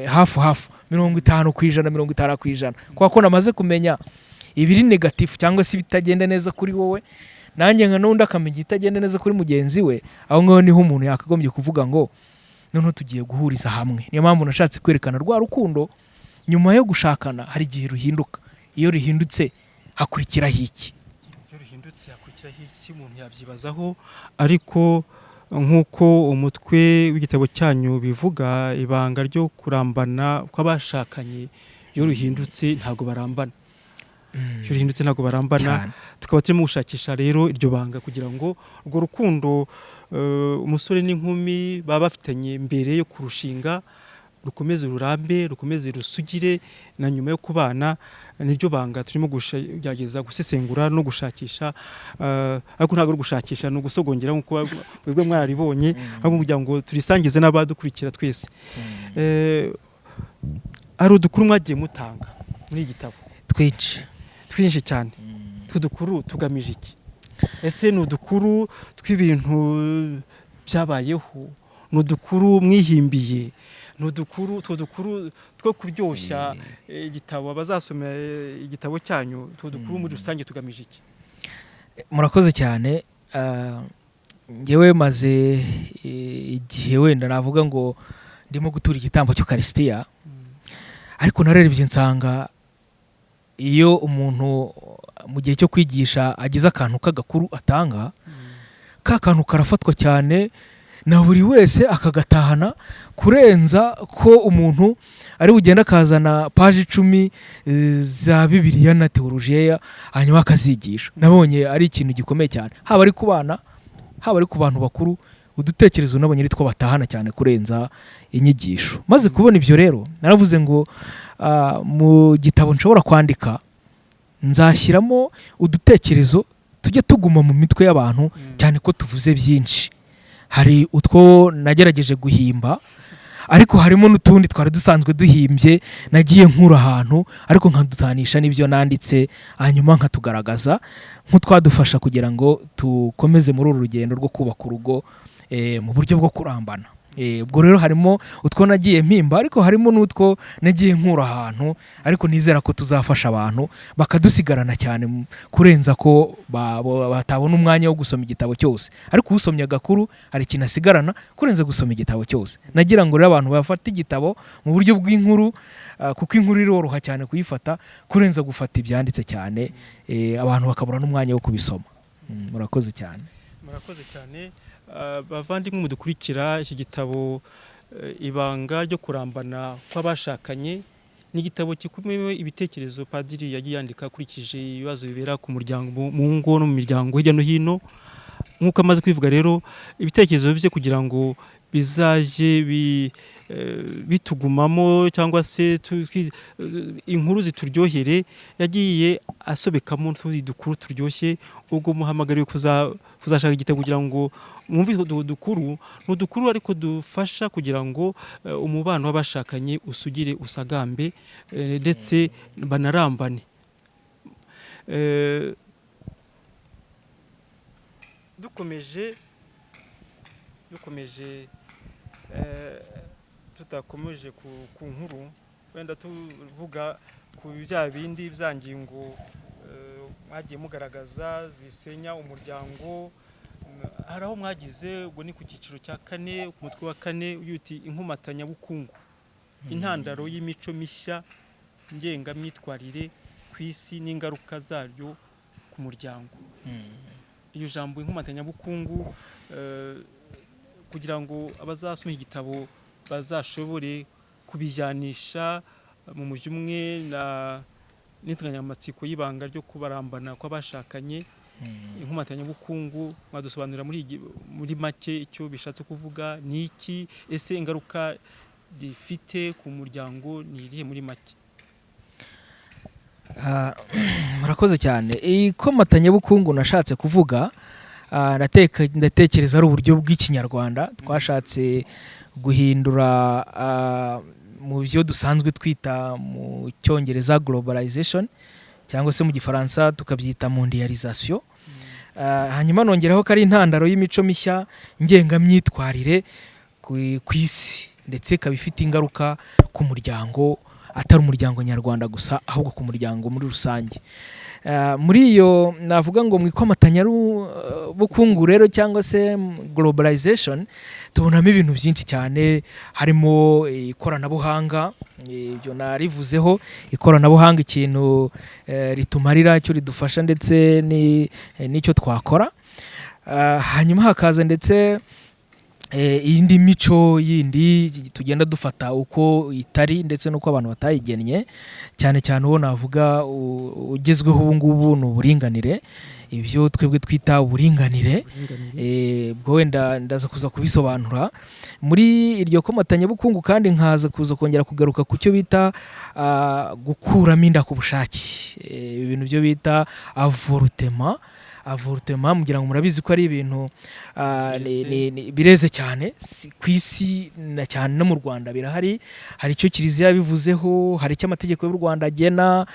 hafu hafu, 50%, 50%, kubera ko namaze kumenya ibiri négatif cyangwa se ibitagenda neza kuri wowe, nanjye nka n'undi akamenya ibitagenda neza kuri mugenzi we. Aho ngaho niho umuntu yakagombye kuvuga ngo noneho tugiye guhuriza hamwe. Niyo mpamvu nashatse kwerekana rwa rukundo nyuma yo gushakana, hari igihe ruhinduka. Iyo ruhindutse hakurikiraho iki? Iyo ruhindutse hakurikiraho iki, umuntu yabyibazaho. Ariko nk'uko umutwe w'igitabo cyanyu bivuga, ibanga ryo kurambana kw'abashakanye, iyo ruhindutse ntabwo barambana. Iyo ruhindutse ntabwo barambana. Cyane. Tukaba turimo gushakisha rero iryo banga kugira ngo urwo rukundo umusore n'inkumi baba bafitanye mbere yo kurushinga rukomeze rurambe, rukomeze rusugire na nyuma yo kubana. Niryo banga turimo kugerageza gusesengura no gushakisha, ariko ntabwo ari ugushakisha, ni ugusogongera nk'uko mwebwe mwararibonye, ahubwo kugira ngo turisangize n'abadukurikira twese. Hari udukuru mwagiye mutanga muri iki gitabo? Twinshi. Twinshi cyane. Utwo dukuru tugamije iki? Ese ni udukuru tw'ibintu byabayeho, ni udukuru mwihimbiye, ni udukuru, utwo dukuru two kuryoshya igitabo, abazasoma igitabo cyanyu? Utwo dukuru muri rusange tugamije iki? Murakoze cyane. Njyewe maze igihe wenda navuga ngo ndimo gutura igitambo cy'Ukarisitiya, ariko narerebye nsanga iyo umuntu mu gihe cyo kwigisha agize akantu k'agakuru atanga, ka kantu karafatwa cyane na buri wese akagatahana, kurenza ko umuntu ari bugende akazana paji 10 za Bibiliya na tewolojiya hanyuma akazigisha. Nabonye ari ikintu gikomeye cyane, haba ari ku bana, haba ari ku bantu bakuru, udutekerezo nabonye ari two batahana cyane kurenza inyigisho. Maze kubona ibyo rero, naravuze ngo mu gitabo nshobora kwandika nzashyiramo udutekerezo tujye tuguma mu mitwe y'abantu, cyane ko tuvuze byinshi. Hari utwo nagerageje guhimba, ariko harimo n'utundi twari dusanzwe duhimbye nagiye nkura ahantu, ariko nkadutanisha n'ibyo nanditse, hanyuma nkatugaragaza nk'utwadufasha kugira ngo dukomeze muri uru rugendo rwo kubaka urugo mu buryo bwo kurambana. Ubwo rero harimo utwo nagiye mpimba, ariko harimo n'utwo nagiye nkura ahantu, ariko nizera ko tuzafasha abantu bakadusigarana cyane kurenza ko batabona umwanya wo gusoma igitabo cyose. Ariko usomye agakuru hari ikintu asigarana kurenza gusoma igitabo cyose. Nagira ngo rero abantu bafate igitabo mu buryo bw'inkuru, kuko inkuru iroroha cyane kuyifata kurenza gufata ibyanditse cyane, abantu bakabura n'umwanya wo kubisoma. Murakoze cyane. Murakoze cyane. Bavandimwe mudukurikira, iki gitabo Ibanga ryo kurambana kw'abashakanye ni igitabo gikubiyemo ibitekerezo padiri yagiye yandika akurikije ibibazo bibera ku muryango, mu ngo no mu miryango hirya no hino. Nk'uko amaze kwivuga rero, ibitekerezo bye kugira ngo bizajye bitugumamo cyangwa se inkuru zituryohere, yagiye asobekamo utundi dukuru turyoshye. Ubwo muhamagariwe kuzashaka igitabo kugira ngo mwumve utwo dukuru. Ni udukuru ariko dufasha kugira ngo umubano w'abashakanye usugire, usagambe, ndetse banarambane. Dukomeje, tutakomeje ku nkuru, wenda tuvuga ku bya bindi bya ngingo mwagiye mugaragaza zisenya umuryango, hari aho mwagize, ubwo ni ku cyiciro cya kane, ku mutwe wa kane ugira uti inkomatanyabukungu, intandaro y'imico mishya ngengamyitwarire ku isi n'ingaruka zaryo ku muryango. Iryo jambo inkomatanyabukungu Kugira ngo abazasoma igitabo bazashobore kubijyanisha mu mujyi umwe na n'insanganyamatsiko y'ibanga ryo kubarambana kw'abashakanye, inkomatanyabukungu, mwadusobanurira muri make icyo bishatse kuvuga ni iki? Ese ingaruka rifite ku muryango ni irihe muri make? Murakoze cyane. Ikomatanyabukungu nashatse kuvuga, ndatekereza ari uburyo bw'Ikinyarwanda twashatse guhindura mu byo dusanzwe twita mu Cyongereza globalization, cyangwa se mu Gifaransa tukabyita mondialisation. Hanyuma nongeraho ko ari intandaro y'imico mishya ngengamyitwarire ku isi, ndetse ikaba ifite ingaruka ku muryango, atari umuryango nyarwanda gusa, ahubwo ku muryango muri rusange. Muri iyo navuga ngo mu ikomatanyabukungu rero, cyangwa se globalization, tubonamo ibintu byinshi cyane, harimo ikoranabuhanga. Ibyo narivuzeho, ikoranabuhanga ikintu ritumarira, icyo ridufasha, ndetse n'icyo twakora. Hanyuma hakaza ndetse indi mico yindi tugenda dufata uko itari, ndetse n'uko abantu batayigennye. Cyane cyane uwo navuga ugezweho ubu ngubu ni uburinganire, ibyo twebwe twita uburinganire. Ubwo wenda ndaza kuza kubisobanura muri iryo komatanyabukungu, kandi nkaza kuza kongera kugaruka ku cyo bita gukuramo inda ku bushake, ibintu byo bita avortement. Avortement mugira ngo murabizi ko ari ibintu bireze cyane ku isi, na cyane no mu Rwanda birahari. Hari icyo Kiliziya yabivuzeho, hari icyo amategeko y'u Rwanda agena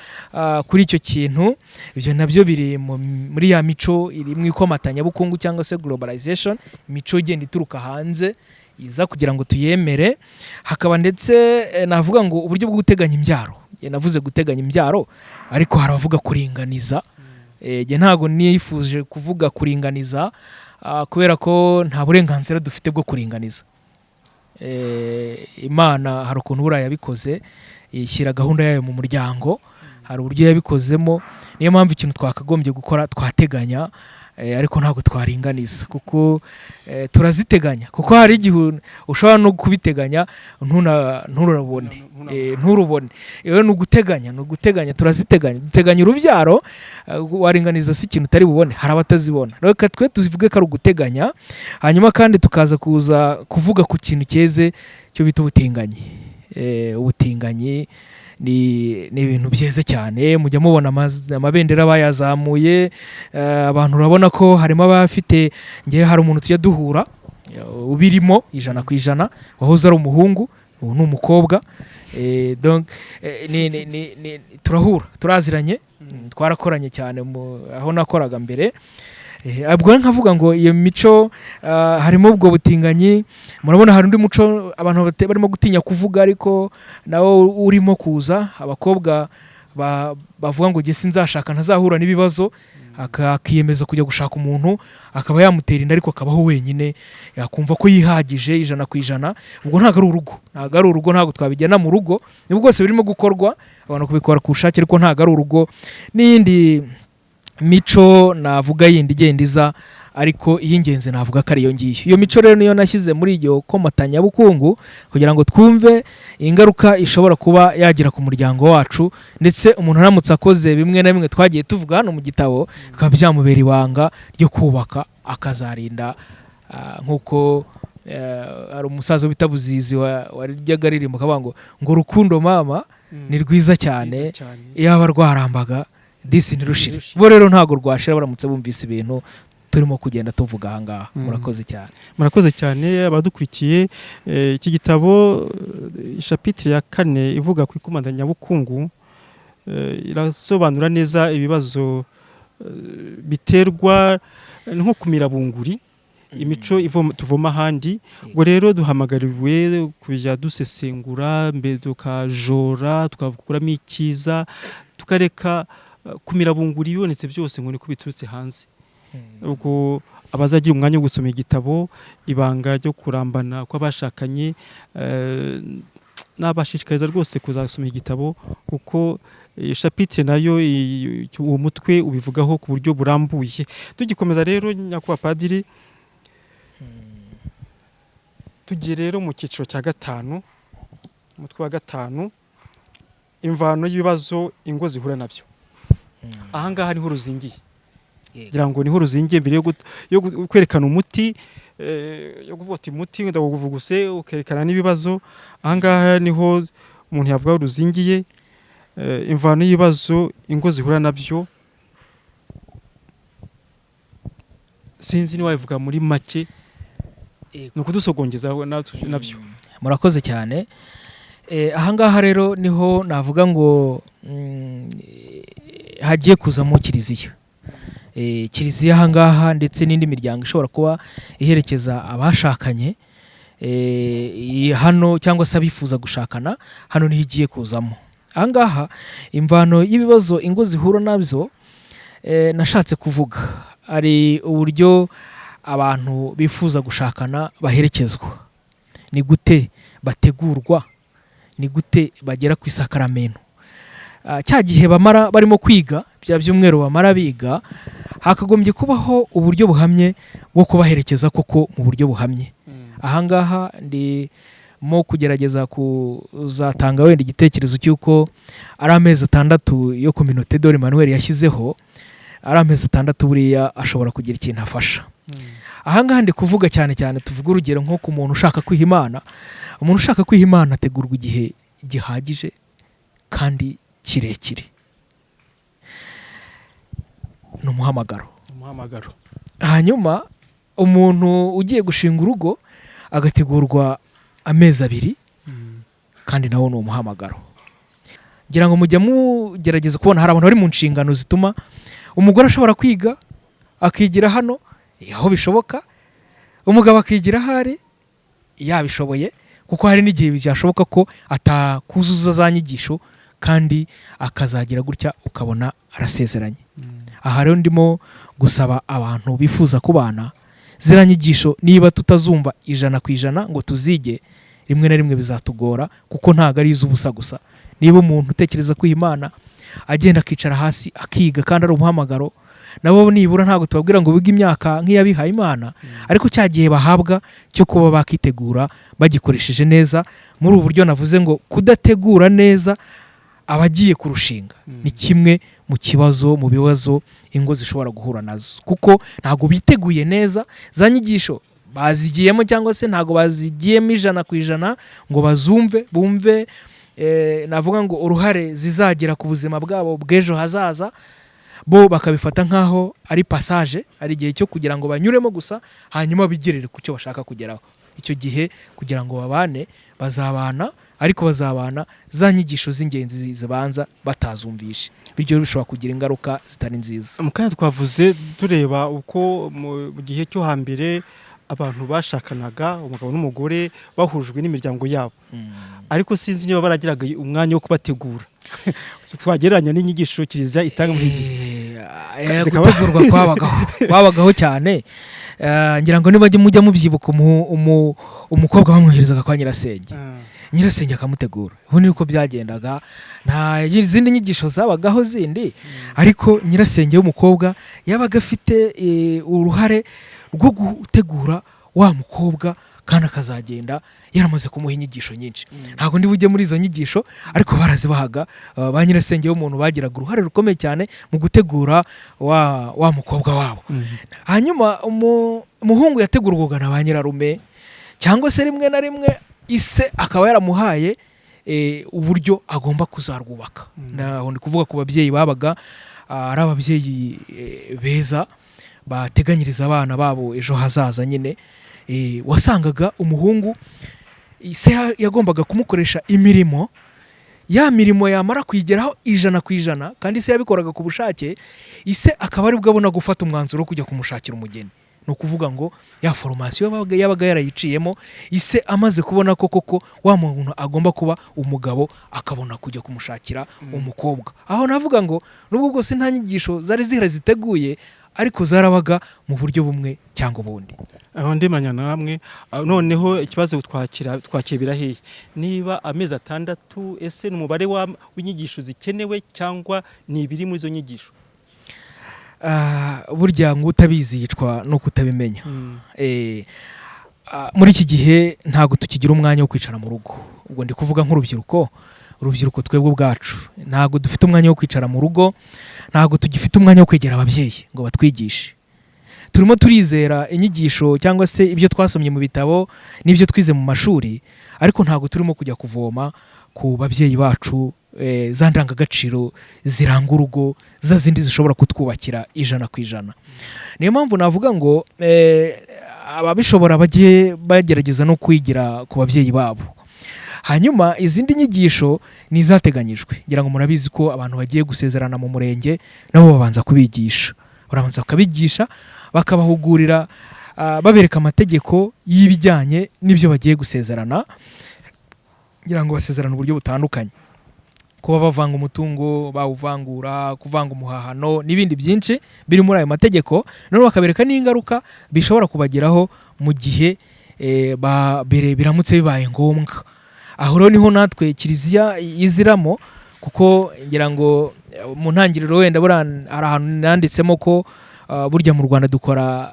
kuri icyo kintu. Ibyo nabyo biri muri ya mico iri mu ikomatanyabukungu cyangwa se globalization, imico igenda ituruka hanze iza kugira ngo tuyemere. Hakaba ndetse navuga ngo uburyo bwo guteganya imbyaro. Njye navuze guteganya imbyaro, ariko hari abavuga kuringaniza. Njye ntabwo nifuje kuvuga kuringaniza, kubera ko nta burenganzira dufite bwo kuringaniza. Imana hari ukuntu buriya yabikoze, ishyira gahunda yayo mu muryango, hari uburyo yabikozemo. Niyo mpamvu ikintu twakagombye gukora twateganya, ariko ntabwo twaringaniza, kuko turaziteganya, kuko hari igihe ushobora no kubiteganya nturabone, nturubone. Iyo ni uguteganya, ni uguteganya, turaziteganya, duteganya urubyaro. Waringaniza si ikintu utari bubone, hari abatazibona. Reka twe tuvuge ko ari uguteganya. Hanyuma kandi tukaza kuza kuvuga ku kintu cyeze cyo bita ubutinganyi. Ubutinganyi ni ibintu byeze cyane, mujya mubona amabendera bayazamuye. Abantu urabona ko harimo abafite, ngewe hari umuntu tujya duhura ubirimo 100%, wahoze ari umuhungu, ubu ni umukobwa. Donc, turahura, turaziranye, twarakoranye cyane aho nakoraga mbere. Ubwo rero nkavuga ngo iyo mico harimo ubwo butinganyi. Murabona hari undi muco abantu barimo gutinya kuvuga, ariko nawo urimo kuza, abakobwa bavuga ngo jye sinzashaka ntazahura n'ibibazo, akiyemeza kujya gushaka umuntu akaba yamutera inda, ariko akabaho wenyine, yakumva ko yihagije 100%. Ubwo ntabwo ari urugo, ntabwo ari urugo, ntabwo twabigena mu rugo. Nibwo bwose birimo gukorwa, abantu kubikora ku bushake, ariko ntabwo ari urugo. N'iyindi mico navuga yindi igenda iza, ariko iy'ingenzi navuga ko ari iyo ngiyo. Iyo mico rero niyo nashyize muri iryo komatanyabukungu, kugira ngo twumve ingaruka ishobora kuba yagira ku muryango wacu, ndetse umuntu aramutse akoze bimwe na bimwe twagiye tuvuga hano mu gitabo, bikaba byamubera ibanga ryo kubaka akazarinda, nk'uko hari umusaza bita Buzizi waryaga aririmba akavuga ngo urukundo mama ni rwiza cyane, iyaba rwarambaga disi ntirushire. Bo rero ntabwo rwashira baramutse bumvise ibintu turimo kugenda tuvuga aha ngaha. Murakoze cyane. Murakoze cyane abadukurikiye. Iki gitabo, chapitre ya 4 ivuga ku ikomatanyabukungu, irasobanura neza ibibazo biterwa nko kumira bunguri imico tuvoma ahandi. Ubwo rero duhamagariwe kujya dusesengura mbere, tukajora, tukakuramo icyiza, tukareka kumira bunguri ibibonetse byose ngo niko biturutse hanze. Ubwo abazagira umwanya wo gusoma igitabo Ibanga ryo kurambana kw'abashakanye, nabashishikariza rwose kuzasoma igitabo, kuko chapitre nayo uwo mutwe ubivugaho ku buryo burambuye. Tugikomeza rero, nyakubahwa padiri, Tugiye rero mu cyiciro cya gatanu, umutwe wa gatanu, imvano y'ibibazo ingo zihura nabyo. Ahangaha niho ruzingiye, ngira ngo niho ruzingiye mbere yo kwerekana umuti, yo kuvuga uti umuti ndawuvuguse, ukerekana n'ibibazo. Ahangaha niho umuntu yavuga aho ruzingiye, imvano y'ibibazo ingo zihura nabyo. Sinzi niba wabivuga muri make, ni ukudusogongeza nabyo. Murakoze cyane. Ahangaha rero niho navuga ngo hagiye kuzamo kiliziya. Kiliziya ahangaha ndetse n'indi miryango ishobora kuba iherekeza abashakanye, hano cyangwa se abifuza gushakana, hano niho igiye kuzamo. Ahangaha imvano y'ibibazo ingo zihura nabyo, nashatse kuvuga ari uburyo abantu bifuza gushakana baherekezwa, ni gute bategurwa, ni gute bagera ku isakaramento. Cya gihe bamara barimo kwiga, bya byumweru bamara biga, hakagombye kubaho uburyo buhamye bwo kubaherekeza koko mu buryo buhamye. Ahangaha ndimo kugerageza kuzatanga wenda igitekerezo cy'uko ari amezi 6 yo Communauté de l'Emmanuel yashyizeho, ari amezi 6 buriya ashobora kugira ikintu afasha. Ahangaha ndi kuvuga cyane cyane, tuvuge urugero nko ku muntu ushaka kwiha Imana. Umuntu ushaka kwiha Imana ategurwa igihe gihagije kandi kirekire, ni umuhamagaro. Umuhamagaro. Hanyuma umuntu ugiye gushinga urugo agategurwa amezi 2, kandi nawo ni umuhamagaro. Ngira ngo mujya mugerageza kubona hari abantu bari mu nshingano zituma umugore ashobora kwiga akigira hano aho bishoboka, umugabo akigira ahari yabishoboye, kuko hari n'igihe byashoboka ko atakuzuza za nyigisho kandi akazagira gutya ukabona arasezeranye. Aha rero ndimo gusaba abantu bifuza kubana, ziriya nyigisho niba tutazumva 100% ngo tuzige, rimwe na rimwe bizatugora, kuko ntabwo ari iz'ubusa gusa. Niba umuntu utekereza kwiha Imana agenda akicara hasi akiga kandi ari umuhamagaro, nabo nibura ntabwo tubabwira ngo bige imyaka nk'iyabihaye Imana, ariko cya gihe bahabwa cyo kuba bakitegura bagikoresheje neza. Muri ubu buryo navuze ngo kudategura neza abagiye kurushinga ni kimwe mu kibazo, mu bibazo ingo zishobora guhura nazo, kuko ntabwo biteguye neza, za nyigisho bazigiyemo cyangwa se ntabwo bazigiyemo 100% ngo bazumve, bumve navuga ngo uruhare zizagira ku buzima bwabo bw'ejo hazaza, bo bakabifata nk'aho ari passage, ari igihe cyo kugira ngo banyuremo gusa hanyuma bigerere ku cyo bashaka kugeraho. Icyo gihe kugira ngo babane, bazabana, ariko bazabana za nyigisho z'ingenzi zibanza batazumvishe, bityo bishobora kugira ingaruka zitari nziza. Mu kanya twavuze tureba uko mu gihe cyo hambere abantu bashakanaga, umugabo n'umugore bahujwe n'imiryango yabo, ariko sinzi niba baragiraga umwanya wo kubategura. Twagereranya n'inyigisho kiliziya itanga muri iki gihe. Gutegurwa kwabagaho cyane. Ngira ngo niba mujya mubyibuka, umukobwa bamwoherezaga kwa nyirasenge, nyirasenge akamutegura. Ubu ni uko byagendaga, nta zindi nyigisho zabagaho zindi, ariko nyirasenge w'umukobwa yabaga afite uruhare rwo gutegura wa mukobwa, kandi akazagenda yaramaze kumuha inyigisho nyinshi. Ntabwo ndi bujye muri izo nyigisho, ariko barazibahaga. Ba nyirasenge w'umuntu bagiraga uruhare rukomeye cyane mu gutegura wa mukobwa wabo. Hanyuma umuhungu yategurwaga na ba nyirarume, cyangwa se rimwe na rimwe ise akaba yaramuhaye uburyo agomba kuzarwubaka. Naho ndi kuvuga ku babyeyi babaga ari ababyeyi beza bateganyiriza abana babo ejo hazaza nyine. Wasangaga umuhungu ise yagombaga kumukoresha imirimo, ya mirimo yamara kuyigeraho 100%, kandi ise yabikoraga ku bushake, ise akaba aribwo abona gufata umwanzuro wo kujya kumushakira umugeni. Ni ukuvuga ngo ya formation yabaga yarayiciyemo, ise amaze kubona ko koko wa muntu agomba kuba umugabo, akabona kujya kumushakira umukobwa. Aho navuga ngo nubwo bwose nta nyigisho zari zihari ziteguye, ariko zarabaga mu buryo bumwe cyangwa ubundi. Aho ndemanya namwe. Noneho ikibazo twakira hehe? Niba amezi 6, ese ni umubare w'inyigisho zikenewe cyangwa ni ibiri muri izo nyigisho? Burya ngo utabizi yicwa no kutabimenya. Muri iki gihe ntabwo tukigira umwanya wo kwicara mu rugo. Ubwo ndi kuvuga nk'urubyiruko, urubyiruko twebwe ubwacu ntabwo dufite umwanya wo kwicara mu rugo, ntabwo tugifite umwanya wo kwegera ababyeyi ngo batwigishe. Turimo turizera inyigisho cyangwa se ibyo twasomye mu bitabo n'ibyo twize mu mashuri, ariko ntabwo turimo kujya kuvoma ku babyeyi bacu za ndangagaciro ziranga urugo, za zindi zishobora kutwubakira 100%. Niyo mpamvu navuga ngo ababishobora bajye bagerageza no kwigira ku babyeyi babo. Hanyuma izindi nyigisho ni izateganyijwe. Ngira ngo murabizi ko abantu bagiye gusezerana mu murenge nabo babanza kubigisha, barabanza bakabigisha, bakabahugurira, babereka amategeko y'ibijyanye n'ibyo bagiye gusezerana. Ngira ngo basezerana uburyo butandukanye, kuba bavanga umutungo, bawuvangura, kuvanga umuhahano n'ibindi byinshi biri muri ayo mategeko. Noneho bakabereka n'ingaruka bishobora kubageraho mu gihe biramutse bibaye ngombwa. Aho rero niho natwe Kiliziya iziramo, kuko ngira ngo mu ntangiriro wenda buriya hari ahantu nanditsemo ko burya mu Rwanda dukora,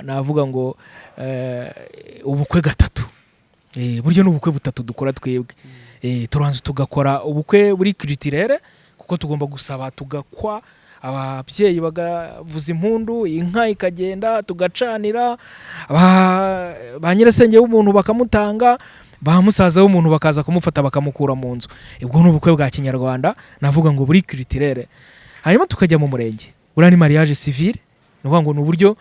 navuga ngo ubukwe gatatu. Burya ni ubukwe butatu dukora twebwe. Turabanza tugakora ubukwe buri culturel, kuko tugomba gusaba, tugakwa, ababyeyi bagavuza impundu, inka ikagenda, tugacanira, ba nyirasenge w'umuntu bakamutanga, ba musaza w'umuntu bakaza kumufata bakamukura mu nzu. Ubwo ni ubukwe bwa kinyarwanda, navuga ngo buri culturel. Hanyuma tukajya mu murenge, buriya ni mariage civil, ni ukuvuga ngo ni uburyo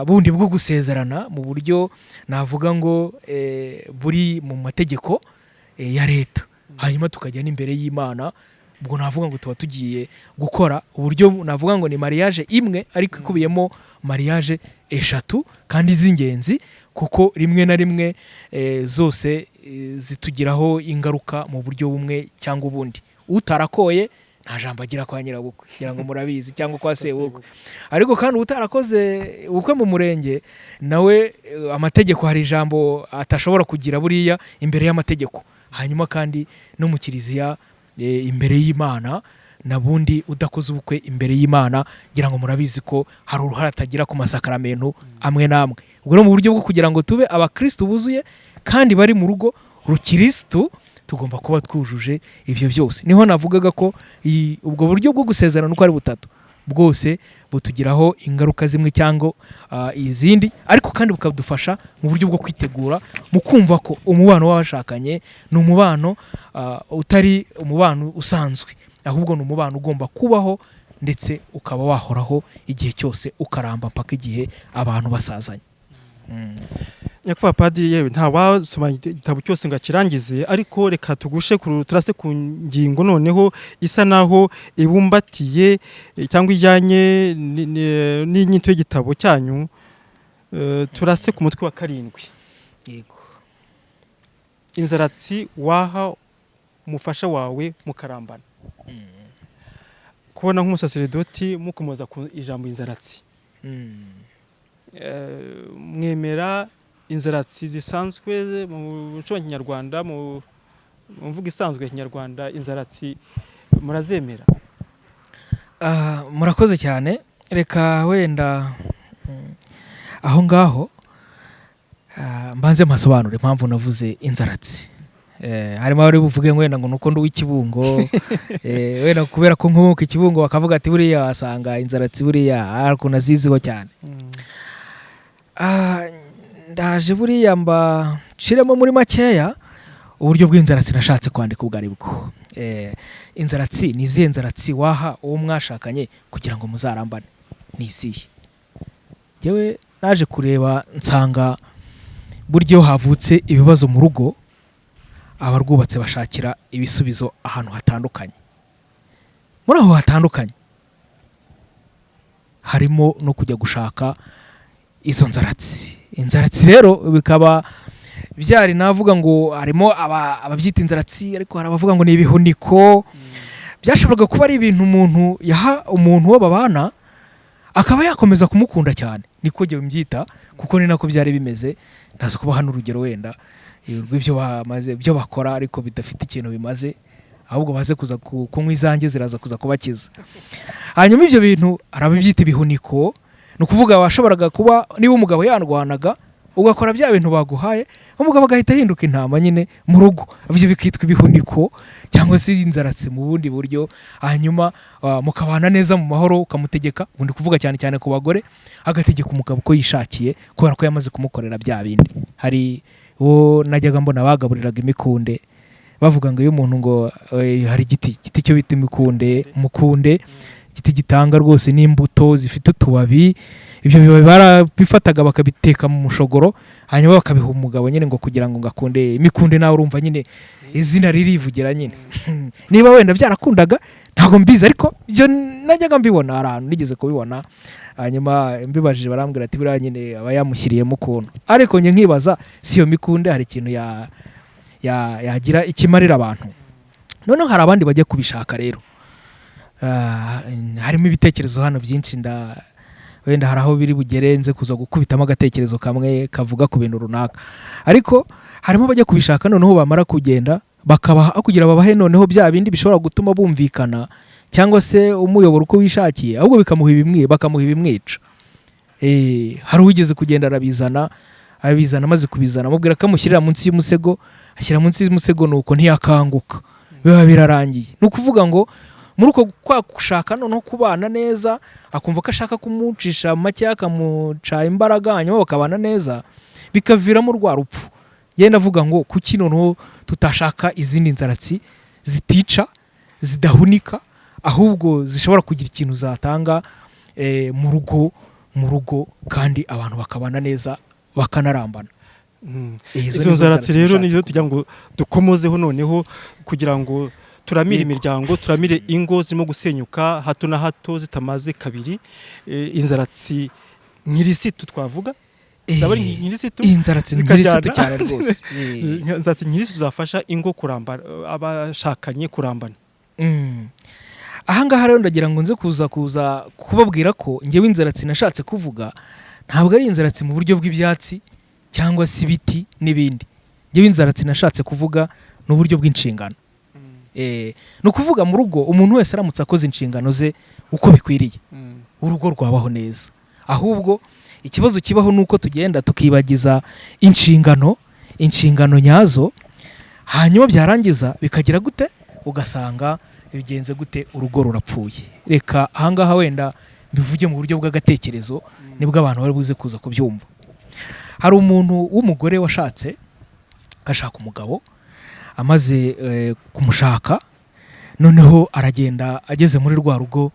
bundi bwo gusezerana mu buryo navuga ngo buri mu mategeko ya leta. Hanyuma tukajya n'imbere y'Imana. Ubwo navuga ngo tuba tugiye gukora uburyo navuga ngo ni mariage imwe, ariko ikubiyemo mariage eshatu kandi z'ingenzi, kuko rimwe na rimwe zose zitugiraho ingaruka mu buryo bumwe cyangwa ubundi. Utarakoye nta jambo agira kwa nyirabukwe, kugira ngo murabizi, cyangwa kwa sebukwe. Ariko kandi utarakoze ubukwe mu murenge nawe, amategeko hari ijambo atashobora kugira buriya imbere y'amategeko. Hanyuma kandi no mu kiliziya, imbere y'Imana, nabundi udakoze ubukwe imbere y'Imana, ngira ngo murabizi ko hari uruhare atagira ku masakaramentu amwe n'amwe. Ubwo rero mu buryo bwo kugira ngo tube abakristu buzuye kandi bari mu rugo rukirisitu, tugomba kuba twujuje ibyo byose. Niho navugaga ko ubwo buryo bwo gusezerana uko ari butatu bwose butugiraho ingaruka zimwe cyangwa izindi, ariko kandi bukadufasha mu buryo bwo kwitegura, mu kumva ko umubano w'abashakanye ni umubano utari umubano usanzwe, ahubwo ni umubano ugomba kubaho ndetse ukaba wahoraho igihe cyose, ukaramba mpaka igihe abantu basazanye. Nyakubahwa Padiri, yewe nta wasoma igitabo cyose ngo akirangize, ariko reka tugushe turase ku ngingo noneho isa naho ibumbatiye cyangwa ijyanye n'inyito y'igitabo cyanyu. Turase ku mutwe wa 7. Yego. Inzaratsi waha umufasha wawe mukarambana. Kubona nk'umusaseredoti mukomoza ku ijambo inzaratsi, mwemera inzaratsi zisanzwe mu muco wa kinyarwanda, mu mvugo isanzwe ya kinyarwanda, inzaratsi murazemera? Murakoze cyane. Reka wenda aho ngaho mbanze mpasobanure impamvu navuze inzaratsi. Harimo abari buvuge ngo wenda ngo nuko ndi uw'Ikibungo, wenda kubera ko nkomoka Ikibungo, bakavuga ati buriya wasanga inzaratsi buriya hari ukuntu aziziho cyane. Ndaje buriya mba nshiremo muri makeya uburyo bw'inzaratsi nashatse kwandika ubwo ari bwo. Inzaratsi ni izihe? Nzaratsi waha uwo mwashakanye kugira ngo muzarambane ni izihe? Njyewe naje kureba nsanga burya iyo havutse ibibazo mu rugo, abarwubatse bashakira ibisubizo ahantu hatandukanye. Muri aho hatandukanye harimo no kujya gushaka izo nzaratsi. Inzaratsi rero bikaba byari, navuga ngo harimo ababyita inzaratsi, ariko hari abavuga ngo ni ibihuniko. Byashoboraga kuba ari ibintu umuntu yaha umuntu uwo babana akaba yakomeza kumukunda cyane. Niko njye mbyita, kuko ni nako byari bimeze. Ndaza kubaha n'urugero wenda rw'ibyo bamaze, ibyo bakora ariko bidafite ikintu bimaze, ahubwo baze kuza kunywa izanjye ziraza kuza kubakiza. Hanyuma ibyo bintu hari ababyita ibihuniko. Ni ukuvuga washoboraga kuba niba umugabo yarwanaga Ugakora bya bintu baguhaye, umugabo agahita ahinduka intama nyine mu rugo. Ibyo bikitwa ibihuniko cyangwa se inzaratsi mu bundi buryo. Hanyuma mukabana neza mu mahoro, ukamutegeka. Ubu ndi kuvuga cyane cyane ku bagore. Agategeka umugabo uko yishakiye kubera ko yamaze kumukorera bya bindi. Hari uwo najyaga mbona bagaburiraga imikunde, bavuga ngo iyo umuntu ngo hari igiti cyo bita imikunde, umukunde, igiti gitanga rwose n'imbuto zifite utubabi. Ibyo bibabi barabifataga bakabiteka mu mushogoro, hanyuma bakabiha umugabo nyine ngo kugira ngo ngakunde imikunde. Nawe urumva nyine izina ririvugira nyine. Niba wenda byarakundaga ntabwo mbizi, ariko ibyo najyaga mbibona, hari ahantu nigeze kubibona. Hanyuma mbibajije barambwira ati buriya nyine aba yamushyiriyemo ukuntu. Ariko njye nkibaza si iyo mikunde hari ikintu yagira ikimarira abantu. Noneho hari abandi bajya kubishaka rero. Harimo ibitekerezo hano byinshi, wenda hari aho biri bugere nze kuza gukubitamo agatekerezo kamwe kavuga ku bintu runaka. Ariko harimo abajya kubishaka, noneho bamara kugenda bakabaha, aho kugira babahe noneho bya bindi bishobora gutuma bumvikana cyangwa se umuyobora uko wishakiye, ahubwo bikamuha ibimwi bakamuha ibimwica. Hari uwigeze kugenda arabizana, abizana, amaze kubizana amubwira ko amushyirira munsi y'umusego, ashyira munsi y'umusego, nuko ntiyakanguka, biba birarangiye. Ni ukuvuga ngo muri uko kwa gushaka noneho kubana neza, akumva ko ashaka kumucisha make, akamuca imbaraga, hanyuma bakabana neza, bikaviramo rwa rupfu. Ngenda avuga ngo kuki noneho tutashaka izindi nzaratsi zitica, zidahunika, ahubwo zishobora kugira ikintu zatanga mu rugo, kandi abantu bakabana neza bakanarambana. Izo Izo nizo nzaratsi rero nashatse nizo tugira ngo dukomozeho noneho, kugira ngo turamire imiryango, turamire ingo zirimo gusenyuka hato na hato zitamaze kabiri. Inzaratsi nkirisitu twavuga zaba ari nkirisitu. Inzaratsi zikajyana. nkirisitu cyane rwose. Inzaratsi nkirisitu zafasha ingo kuramba, abashakanye kurambana. Ahangaha rero ndagira ngo nze kuza kubabwira ko njyewe inzaratsi nashatse kuvuga ntabwo ari inzaratsi mu buryo bw'ibyatsi cyangwa se ibiti n'ibindi. Njyewe inzaratsi nashatse kuvuga ni uburyo bw'inshingano. Ni ukuvuga mu rugo umuntu wese aramutse akoze inshingano ze uko bikwiriye, urugo rwabaho neza. Ahubwo ikibazo kibaho ni uko tugenda tukibagiza inshingano nyazo, hanyuma byarangiza bikagira gute? Ugasanga bigenze gute? Urugo rurapfuye. Reka ahangaha wenda mbivuge mu buryo bw'agatekerezo, nibwo abantu bari buze kuza kubyumva. Hari umuntu w'umugore washatse, ashaka umugabo. Amaze kumushaka, noneho aragenda, ageze muri rwa rugo,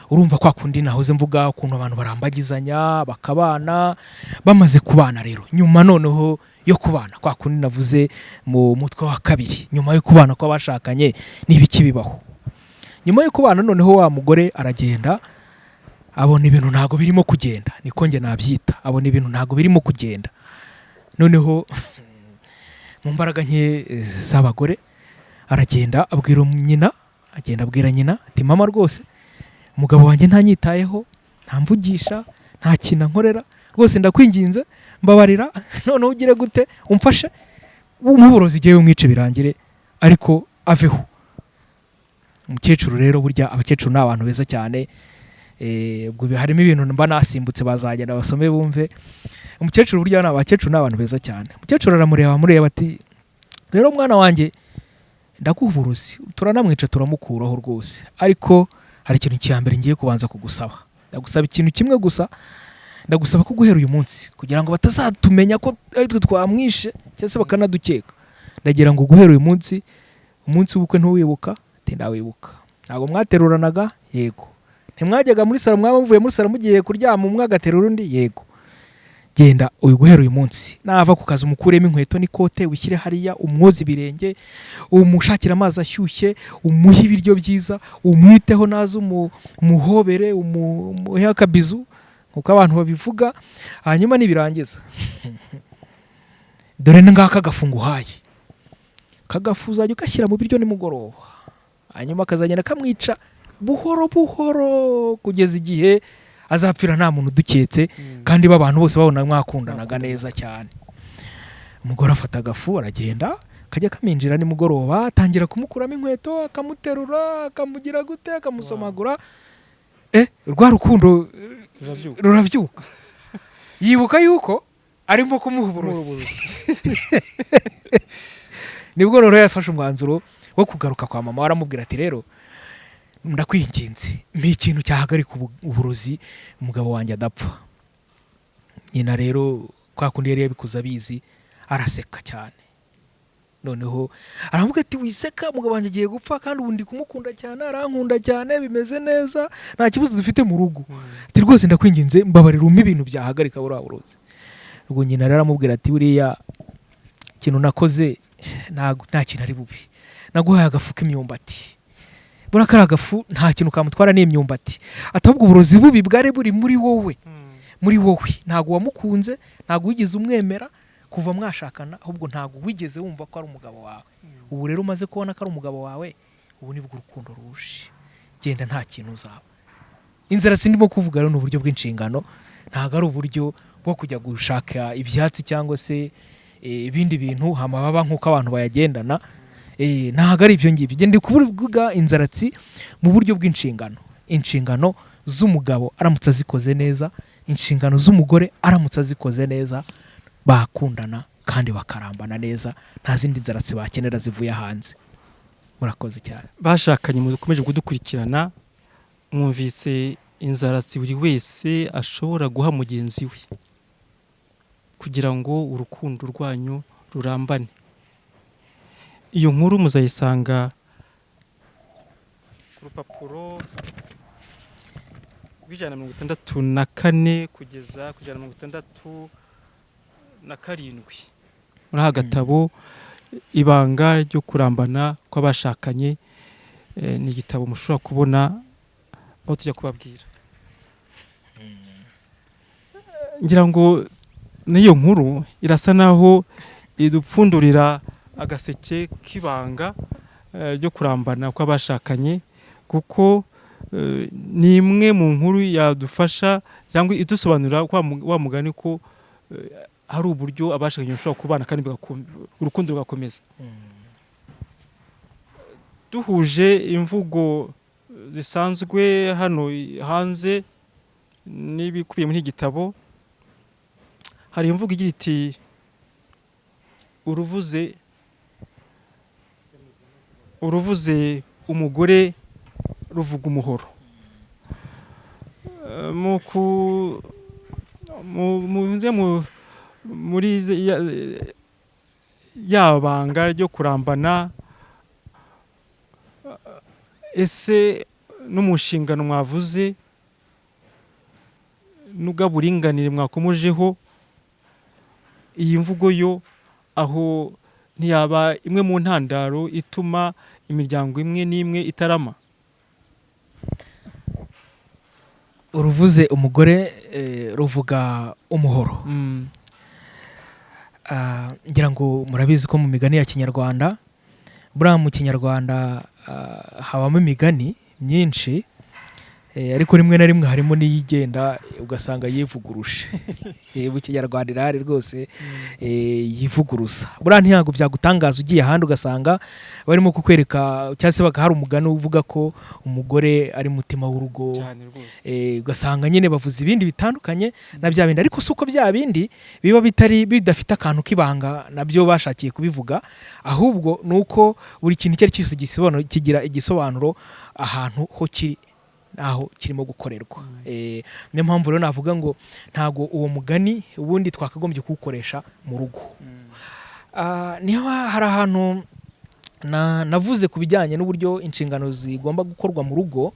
urumva kwa kundi nahoze mvuga ukuntu abantu barambagizanya bakabana. Bamaze kubana rero, nyuma noneho yo kubana, kwa kundi navuze mu mutwe wa kabiri, nyuma yo kubana kw'abashakanye n'ibiki bibaho nyuma yo kubana, noneho wa mugore aragenda abona ibintu ntabwo birimo kugenda, niko njye nabyita, abona ibintu ntabwo birimo kugenda. Noneho mu mbaraga nke z'abagore aragenda abwira nyina, agenda abwira nyina ati: "Mama, rwose umugabo wanjye ntanyitayeho, ntamvugisha, nta kintu ankorera. Rwose ndakwinginze, mbabarira, noneho ugire gute, umfashe umuburozi igihe umwice birangire, ariko aveho." Umukecuru rero, burya abakecuru ni abantu beza cyane. Ubwo harimo ibintu mba nasimbutse, bazagenda basome bumve. Umukecuru, burya ni abakecuru ni abantu beza cyane. Umukecuru aramureba, amureba ati: "Rero mwana wanjye, ndaguha uburozi, turanamwica, turamukuraho rwose, ariko hari ikintu cya mbere ngiye kubanza kugusaba. Ndagusaba ikintu kimwe gusa. Ndagusaba ko guhera uyu munsi, kugira ngo batazatumenya ko ari twe twamwishe cyangwa se bakanadukeka, ndagira ngo guhera uyu munsi, umunsi w'ubukwe ntuwibuka?" Ati: "Ndawibuka." "Ntabwo mwateruranaga?" "Yego." "Ntimwajyaga muri salo, mwaba muvuye muri salo mugiye kuryama, umwe agaterura undi?" "Yego." "Genda uyu, guhera uyu munsi, nava ku kazi umukuremo inkweto n'ikote, wishyire hariya, umwoze ibirenge, umushakire amazi ashyushye, umuhe ibiryo byiza, umwiteho, naza umuhobere, umuhe akabizu nk'uko abantu babivuga. Hanyuma nibirangiza, dore ngaka agafu nguhaye, kagafu uzajya ugashyira mu biryo nimugoroba, hanyuma akazagenda kamwica buhoro buhoro kugeza igihe azapfira nta muntu uduketse, kandi b'abantu bose babona mwakundanaga neza cyane." Umugore afata agafu, aragenda, kajya kaminjira nimugoroba, atangira kumukuramo inkweto, akamuterura, akamugira gute, akamusomagura. Rwa rukundo Rurabyuka. rurabyuka. Yibuka yuko Arimo kumuha uburozi. Nibwo rero yafashe umwanzuro wo kugaruka kwa mama, aramubwira ati: "Rero ndakwinginze, mpa ikintu cyahagarika uburozi, umugabo wanjye adapfa." Nyina rero, kwa kundi yari yabikoze abizi, araseka cyane. Noneho aravuga ati: "Wiseka, umugabo wanjye agiye gupfa, kandi ubu ndi kumukunda cyane, arankunda cyane, bimeze neza, nta kibazo dufite mu rugo." Ati: "Rwose ndakwinginze, mbabarira, umpe ibintu byahagarika buriya burozi." Ubwo nyina rero aramubwira ati: "Buriya ikintu nakoze nta kintu ari bubi, naguhaye agafu k'imyumbati. Buriya kariya agafu nta kintu kamutwara, ni imyumbati." Ati: "Ahubwo uburozi bubi bwari buri muri wowe, muri wowe. Ntabwo wamukunze, ntabwo wigeze umwemera kuva mwashakana, ahubwo ntabwo wigeze wumva ko ari umugabo wawe. Ubu rero umaze kubona ko ari umugabo wawe, ubu nibwo urukundo ruje. Genda, nta kintu uzaba." Inzara sindimo kuvuga rero ni uburyo bw'inshingano, ntabwo ari uburyo bwo kujya gushaka ibyatsi cyangwa se ibindi bintu amababa nk'uko abantu bayagendana. Ntabwo ari ibyo ngibyo. Ndi kuvuga inzaratsi mu buryo bw'inshingano. Inshingano z'umugabo aramutse azikoze neza, inshingano z'umugore aramutse azikoze neza, bakundana kandi bakarambana neza, nta zindi nzaratsi bakenera zivuye hanze. Murakoze cyane. Bashakanye mukomeje kudukurikirana, mwumvise inzaratsi buri wese ashobora guha mugenzi we kugira ngo urukundo rwanyu rurambane. Iyo nkuru muzayisanga ku rupapuro rw'164 kugeza ku 167 muri aka gatabo "Ibanga ryo kurambana kw'abashakanye". Ni igitabo mushobora kubona aho tujya kubabwira. Ngira ngo n'iyo nkuru irasa naho idupfundurira agaseke k'ibanga ryo kurambana kw'abashakanye, kuko ni imwe mu nkuru yadufasha cyangwa idusobanurira wa mugani ko hari uburyo abashakanye bashobora kubana kandi urukundo rugakomeza. Duhuje imvugo zisanzwe hano hanze n'ibikubiye muri iki gitabo, hari imvugo igira iti: "Uruvuze umugore ruvuga umuhoro." Mu ku mu mu- mu- muri ya banga ryo kurambana, ese no mu nshingano mwavuze n'ubw'uburinganire mwakomojeho, iyi mvugo yo aho ntiyaba imwe mu ntandaro ituma imiryango imwe n'imwe itarama? Uruvuze umugore ruvuga umuhoro. Ngira ngo murabizi ko mu migani ya Kinyarwanda, buriya mu Kinyarwanda habamo imigani myinshi, ariko rimwe na rimwe harimo n'iyigenda ugasanga yivuguruje. Mu Kinyarwanda irahari rwose, yivuguruza. Buriya ntabwo byagutangaza ugiye ahandi ugasanga barimo kukwereka cyangwa se hari umugani uvuga ko umugore ari mutima w'urugo, cyane rwose. Ugasanga nyine bavuze ibindi bitandukanye na bya bindi, ariko si uko bya bindi biba bitari bidafite akantu k'ibanga nabyo bashakiye kubivuga, ahubwo ni uko buri kintu icyo ari cyo cyose kigira igisobanuro ahantu ho kiri naho kirimo gukorerwa. Niyo mpamvu rero navuga ngo ntago uwo mugani ubundi twakagombye kuwukoresha mu rugo. Niho hari ahantu navuze ku bijyanye n'uburyo inshingano zigomba gukorwa mu rugo.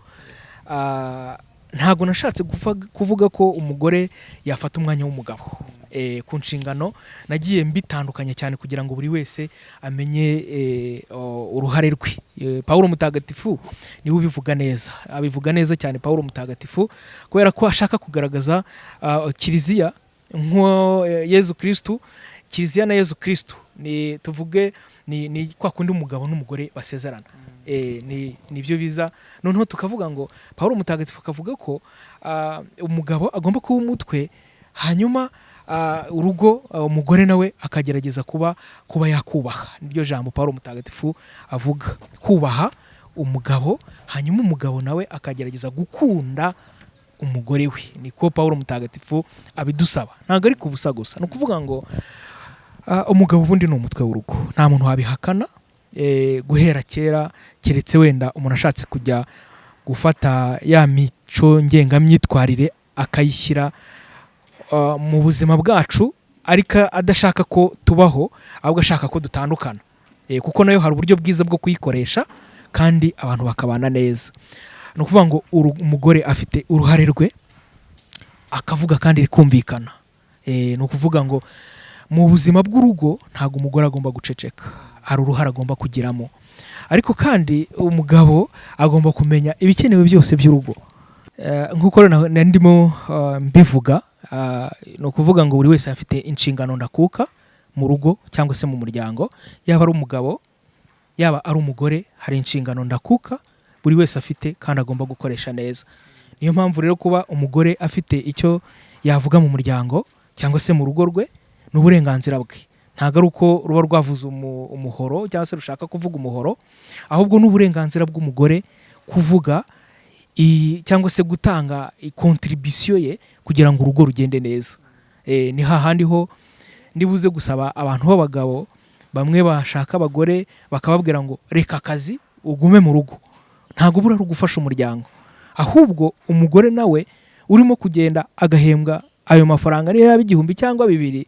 Ntago nashatse kuvuga ko umugore yafata umwanya w'umugabo. Ku nshingano nagiye mbitandukanya cyane kugira ngo buri wese amenye uruhare rwe. Pawulo Mutagatifu niwe ubivuga neza, abivuga neza cyane Pawulo Mutagatifu, kubera ko ashaka kugaragaza Kiliziya nko Yezu Kristu. Kiliziya na Yezu Kristu ni tuvuge ni kwa kundi umugabo n'umugore basezerana. Ni nibyo biza. Noneho tukavuga ngo Pawulo Mutagatifu akavuga ko umugabo agomba kuba umutwe, hanyuma urugo, umugore nawe akagerageza kuba yakubaha. Niryo jambo Pawulo Mutagatifu avuga, kubaha umugabo, hanyuma umugabo nawe akagerageza gukunda umugore we. Niko Pawulo Mutagatifu abidusaba, ntabwo ari ku busa gusa. Ni ukuvuga ngo umugabo ubundi ni umutwe w'urugo, nta muntu wabihakana. Guhera kera, keretse wenda umuntu ashatse kujya gufata ya mico ngengamyitwarire akayishyira mu buzima bwacu, ariko adashaka ko tubaho, ahubwo ashaka ko dutandukana. Kuko nayo hari uburyo bwiza bwo kuyikoresha kandi abantu bakabana neza. Ni ukuvuga ngo umugore afite uruhare rwe, akavuga kandi rikumvikana. Ni ukuvuga ngo mu buzima bw'urugo ntabwo umugore agomba guceceka, hari uruhare agomba kugiramo. Ariko kandi umugabo agomba kumenya ibikenewe byose by'urugo. Nk'uko rero nari ndimo mbivuga, ni ukuvuga ngo buri wese afite inshingano ndakuka mu rugo cyangwa se mu muryango, yaba ari umugabo yaba ari umugore, hari inshingano ndakuka buri wese afite kandi agomba gukoresha neza. Niyo mpamvu rero kuba umugore afite icyo yavuga mu muryango cyangwa se mu rugo rwe ni uburenganzira bwe. Ntabwo ari uko ruba rwavuze umuhoro cyangwa se rushaka kuvuga umuhoro, ahubwo ni uburenganzira bw'umugore kuvuga cyangwa se gutanga contribution ye kugira ngo urugo rugende neza. Ni hahandi ho ndibuze gusaba abantu b'abagabo bamwe bashaka abagore bakababwira ngo reka akazi ugume mu rugo. Ntabwo buriya ari ugufasha umuryango, ahubwo umugore nawe urimo kugenda agahembwa ayo mafaranga, niyo yaba 1000 cyangwa 2000,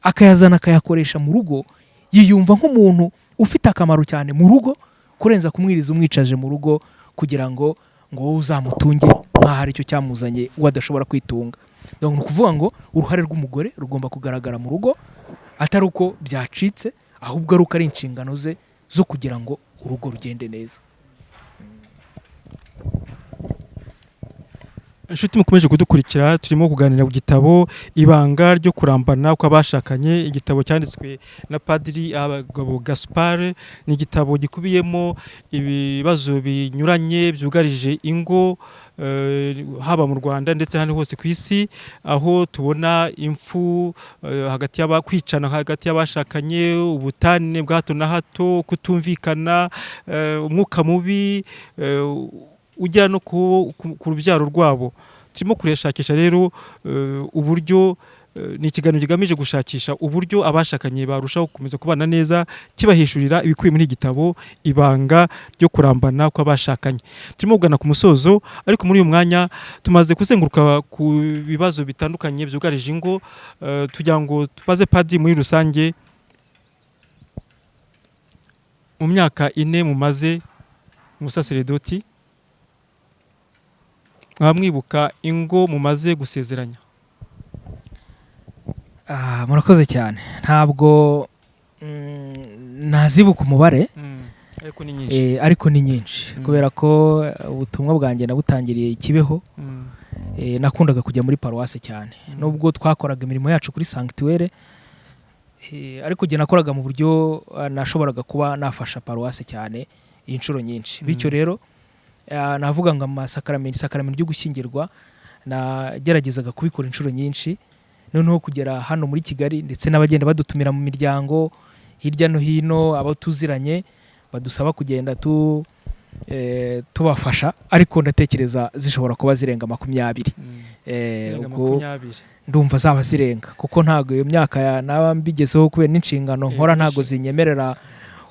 akayazana akayakoresha mu rugo, yiyumva nk'umuntu ufite akamaro cyane mu rugo kurenza kumwiriza umwicaje mu rugo kugira ngo wowe uzamutunge nk'aho aricyo cyamuzanye, we adashobora kwitunga. Donc ni ukuvuga ngo uruhare rw'umugore rugomba kugaragara mu rugo, atari uko byacitse, ahubwo ari uko ari inshingano ze zo kugira ngo urugo rugende neza. Inshuti mukomeje kudukurikira, turimo kuganira ku gitabo Ibanga ryo kurambana kw'abashakanye, igitabo cyanditswe na Padiri Abagabo Gaspard. Ni igitabo gikubiyemo ibibazo binyuranye byugarije ingo, haba mu Rwanda ndetse n'ahandi hose ku isi, aho tubona impfu hagati y'abakwicana hagati y'abashakanye, ubutane bwa hato na hato, kutumvikana, umwuka mubi ujya no ku rubyaro rwabo. Turimo kureshakisha rero uburyo, ni ikiganiro kigamije gushakisha uburyo abashakanye barushaho gukomeza kubana neza, kibahishurira ibikubiye muri iki gitabo Ibanga ryo kurambana kw'abashakanye. Turimo kugana ku musozo, ariko muri uyu mwanya tumaze kuzenguruka ku bibazo bitandukanye byugarije ingo, tugira ngo tubaze padiri muri rusange, mu myaka 4 mumaze umusaseredoti, mwaba mwibuka ingo mumaze gusezeranya? Murakoze cyane. Ntabwo nazibuka umubare, ariko ni nyinshi. Ariko ni nyinshi kubera ko ubutumwa bwanjye nabutangiriye i Kibeho. Nakundaga kujya muri paruwase cyane, nubwo twakoraga imirimo yacu kuri sanctuaire, ariko njye nakoraga mu buryo nashoboraga kuba nafasha paruwase cyane inshuro nyinshi. Bityo rero navuga ngo amasakaramento, isakaramento ryo gushyingirwa nageragezaga kubikora inshuro nyinshi, noneho kugera hano muri Kigali ndetse n'abagenda badutumira mu miryango hirya no hino, abo tuziranye badusaba kugenda tubafasha, ariko ndatekereza zishobora kuba zirenga 20. Zirenga Ubwo 20. Ndumva zaba zirenga, kuko ntabwo iyo myaka naba mbigezeho kubera n'inshingano nkora ntabwo zinyemerera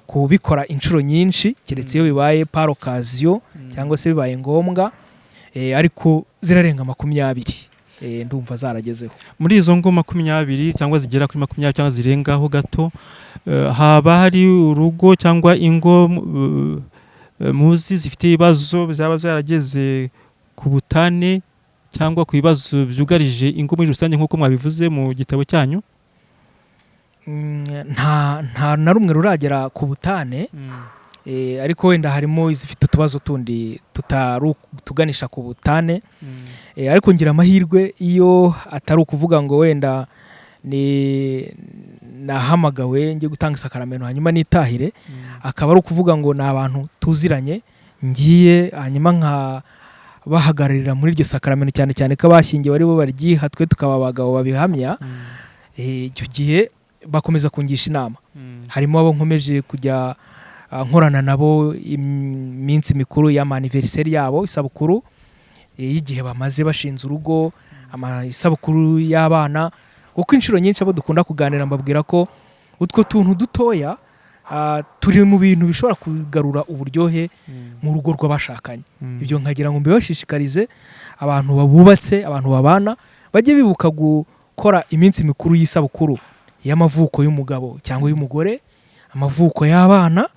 kubikora inshuro nyinshi, keretse iyo bibaye par occasion cyangwa se bibaye ngombwa, ariko zirarenga 20, ndumva zaragezeho. Muri izo ngo 20 cyangwa zigera kuri 20 cyangwa zirengaho gato, haba hari urugo cyangwa ingo muzi zifite ibibazo byaba byarageze ku butane cyangwa ku bibazo byugarije ingo muri rusange nk'uko mwabivuze mu gitabo cyanyu? Nta na rumwe ruragera ku butane, ariko wenda harimo izifite utubazo tundi tutari tuganisha ku butane. Ariko ngira amahirwe iyo atari ukuvuga ngo wenda ni nahamagawe njye gutanga isakaramento hanyuma nitahire, akaba ari ukuvuga ngo ni abantu tuziranye ngiye hanyuma nka bahagararira muri iryo sakaramento, cyane cyane ko abashyingiwe aribo baryiha, twe tukaba abagabo babihamya. Icyo gihe bakomeza kungisha inama. Harimo abo nkomeje kujya nkorana nabo iminsi mikuru y'amaniveriseri yabo, isabukuru. y'igihe bamaze bashinze urugo, isabukuru y'abana, kuko inshuro nyinshi abo dukunda kuganira mbabwira ko utwo tuntu dutoya turi mu bintu bishobora kugarura uburyohe mu rugo rw'abashakanye. Ibyo nkagira ngo mbibashishikarize, abantu bubatse, abantu babana, bajye bibuka gukora iminsi mikuru y'isabukuru y'amavuko y'umugabo cyangwa y'umugore, amavuko y'abana,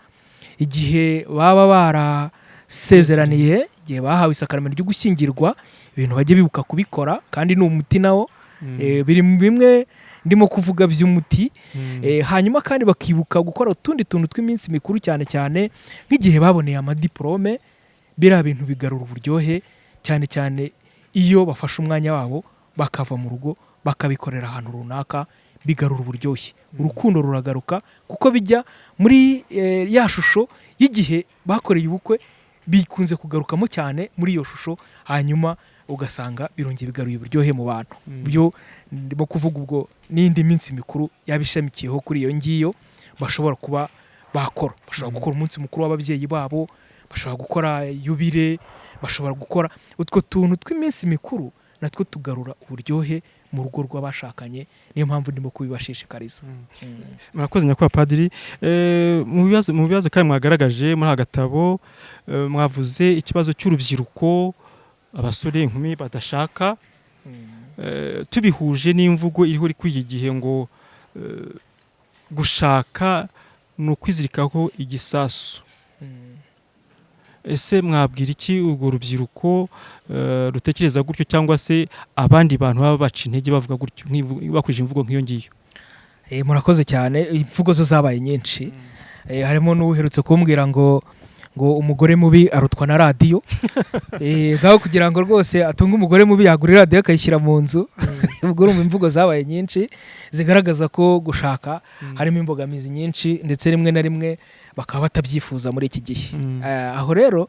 igihe baba barasezeraniye, igihe bahawe isakaramento ryo gushyingirwa, ibintu bajye bibuka kubikora, kandi ni umuti nawo. Biri mu bimwe ndimo kuvuga by'umuti. Hanyuma kandi bakibuka gukora utundi tuntu tw'iminsi mikuru, cyane cyane nk'igihe baboneye amadiporome. Biriya bintu bigarura uburyohe, cyane cyane iyo bafashe umwanya wabo bakava mu rugo bakabikorera ahantu runaka, bigarura uburyohe, urukundo ruragaruka, kuko bijya muri ya shusho y'igihe bakoreye ubukwe, bikunze kugarukamo cyane muri iyo shusho, hanyuma ugasanga birongeye bigaruye uburyohe mu bantu. Byo ndimo kuvuga ubwo n'indi minsi mikuru yaba ishamikiyeho kuri iyo ngiyo bashobora kuba bakora. Bashobora gukora umunsi mukuru w'ababyeyi babo, bashobora gukora yubile, bashobora gukora utwo tuntu tw'iminsi mikuru, natwo tugarura uburyohe mu rugo rw'abashakanye. Niyo mpamvu ndimo kubibashishikariza. Murakoze, nyakubahwa padiri. Mu bibazo kandi mwagaragaje muri aka gatabo, mwavuze ikibazo cy'urubyiruko, abasore, inkumi badashaka. Tubihuje n'imvugo iriho iri kuri iki gihe ngo gushaka ni ukwizirikaho igisasu. Ese mwabwira iki urwo rubyiruko rutekereza gutyo, cyangwa se abandi bantu baba baca intege bavuga gutyo, bakoresheje imvugo nk'iyo ngiyo? Murakoze cyane. Imvugo zo zabaye nyinshi. Harimo n'uherutse kumbwira ngo umugore mubi arutwa na radiyo. Ngaho kugira ngo rwose atunge umugore mubi yagura iradiyo akayishyira mu nzu. Ubwo urumva imvugo zabaye nyinshi zigaragaza ko gushaka harimo imbogamizi nyinshi, ndetse rimwe na rimwe bakaba batabyifuza muri iki gihe. Aho rero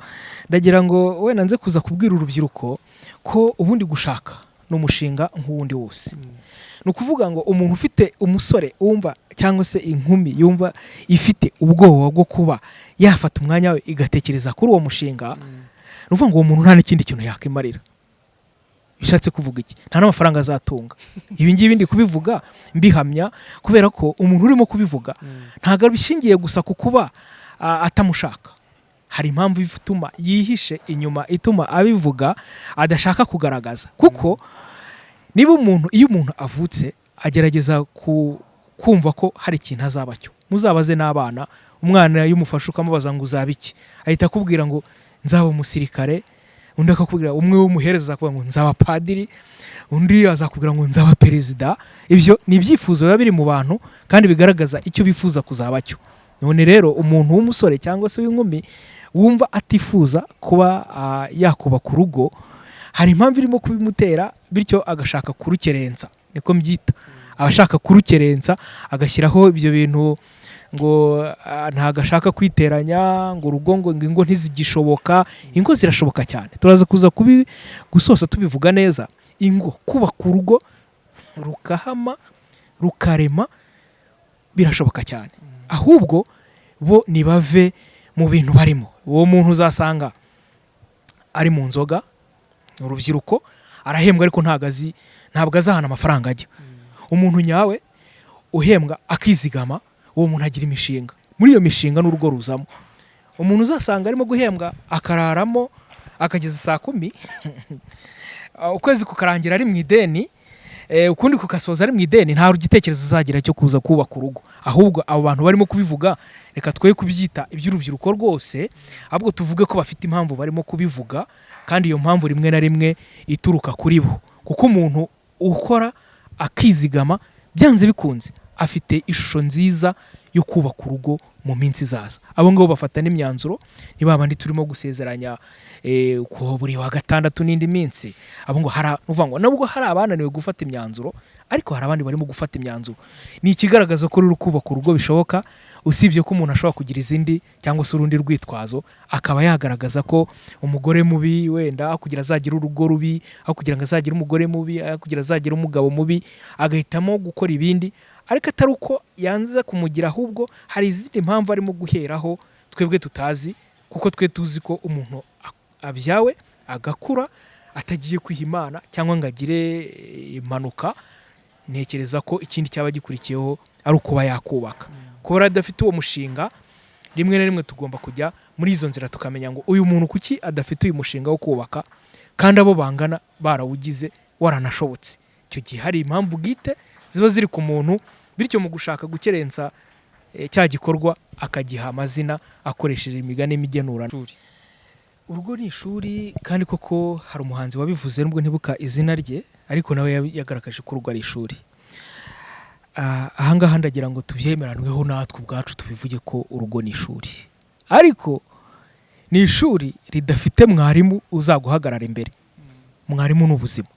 ndagira ngo wenda nze kuza kubwira urubyiruko ko ubundi gushaka ni umushinga nk'uwundi wose. Ni ukuvuga ngo umuntu ufite, umusore wumva cyangwa se inkumi yumva ifite ubwoba bwo kuba yafata umwanya we igatekereza kuri uwo mushinga, ni ukuvuga ngo uwo muntu nta n'ikindi kintu yakimarira. Bishatse kuvuga iki? Nta n'amafaranga azatunga. Ibi ngibi ndi kubivuga mbihamya, kubera ko umuntu urimo kubivuga ntabwo abishingiye gusa ku kuba atamushaka. Hari impamvu ituma yihishe inyuma, ituma abivuga, adashaka kugaragaza. Kuko niba umuntu, iyo umuntu avutse agerageza kumva ko hari ikintu azaba cyo. Muzabaze n'abana, umwana iyo umufashe ukamubaza ngo uzaba iki, ahita akubwira ngo nzaba umusirikare, undi akakubwira, umwe w'umuhereza azakubwira ngo nzaba padiri, undi azakubwira ngo nzaba perezida. Ibyo ni ibyifuzo biba biri mu bantu kandi bigaragaza icyo bifuza kuzaba cyo. None rero umuntu w'umusore cyangwa se w'inkumi wumva atifuza kuba yakubaka urugo, hari impamvu irimo kubimutera, bityo agashaka kurukerensa, niko mbyita. Abashaka kurukerensa agashyiraho ibyo bintu ngo ntabwo ashaka kwiteranya, ngo urugo, ngo ingo ntizigishoboka. Ingo zirashoboka cyane, turaza kuza gusoza tubivuga neza. Ingo, kubaka urugo rukahama rukarema, birashoboka cyane. Ahubwo bo nibave mu bintu barimo. Uwo muntu uzasanga ari mu nzoga, ni urubyiruko, arahembwa ariko ntabwo azi, ntabwo azi ahantu amafaranga ajya. Umuntu nyawe uhembwa akizigama, uwo muntu agira imishinga, muri iyo mishinga n'urugo ruzamo. Umuntu uzasanga arimo guhembwa akararamo akageza saa 10, ukwezi kukarangira ari mu ideni, ukundi kugasoza ari mu ideni, nta gitekerezo azagira cyo kuza kubaka urugo. Ahubwo abo bantu barimo kubivuga, reka twe kubyita iby'urubyiruko rwose, ahubwo tuvuge ko bafite impamvu barimo kubivuga, kandi iyo mpamvu rimwe na rimwe ituruka kuri bo. Kuko umuntu ukora akizigama, byanze bikunze afite ishusho nziza yo kubaka urugo mu minsi izaza. Abo ngabo bafata n'imyanzuro, ni ba bandi turimo gusezeranya ku buri wa gatandatu n'indi minsi. Abo ngo hari, uvuga ngo nubwo hari abananiwe gufata imyanzuro, ariko hari abandi barimo gufata imyanzuro. Ni ikigaragaza ko rero kubaka urugo bishoboka, usibye ko umuntu ashobora kugira izindi cyangwa se urundi rwitwazo, akaba yagaragaza ko umugore mubi wenda aho kugira azagire urugo rubi, aho kugira ngo azagire umugore mubi, aho kugira azagire umugabo mubi, agahitamo gukora ibindi, ariko atari uko yanze kumugira, ahubwo hari izindi mpamvu arimo guheraho twebwe tutazi. Kuko twe tuzi ko umuntu abyawe agakura. atagiye kwiha Imana cyangwa ngo agire impanuka, ntekereza ko ikindi cyaba gikurikiyeho ari ukuba yakubaka. Kuba adafite uwo mushinga, rimwe na rimwe tugomba kujya muri izo nzira tukamenya ngo uyu muntu kuki adafite uyu mushinga wo kubaka kandi abo bangana barawugize, waranashobotse. Icyo gihe hari impamvu bwite ziba ziri ku muntu, bityo mu gushaka gukerensa cya gikorwa akagiha amazina akoresheje imigani migenurano. Urugo ni ishuri, kandi koko hari umuhanzi wabivuze, nubwo ntibuka izina rye, ariko nawe yagaragaje ko urugo ari ishuri. Ahangaha ndagira ngo tubyemeranweho natwe ubwacu, tubivuge ko urugo ni ishuri, ariko ni ishuri ridafite mwarimu uzaguhagarara imbere. Mwarimu ni ubuzima.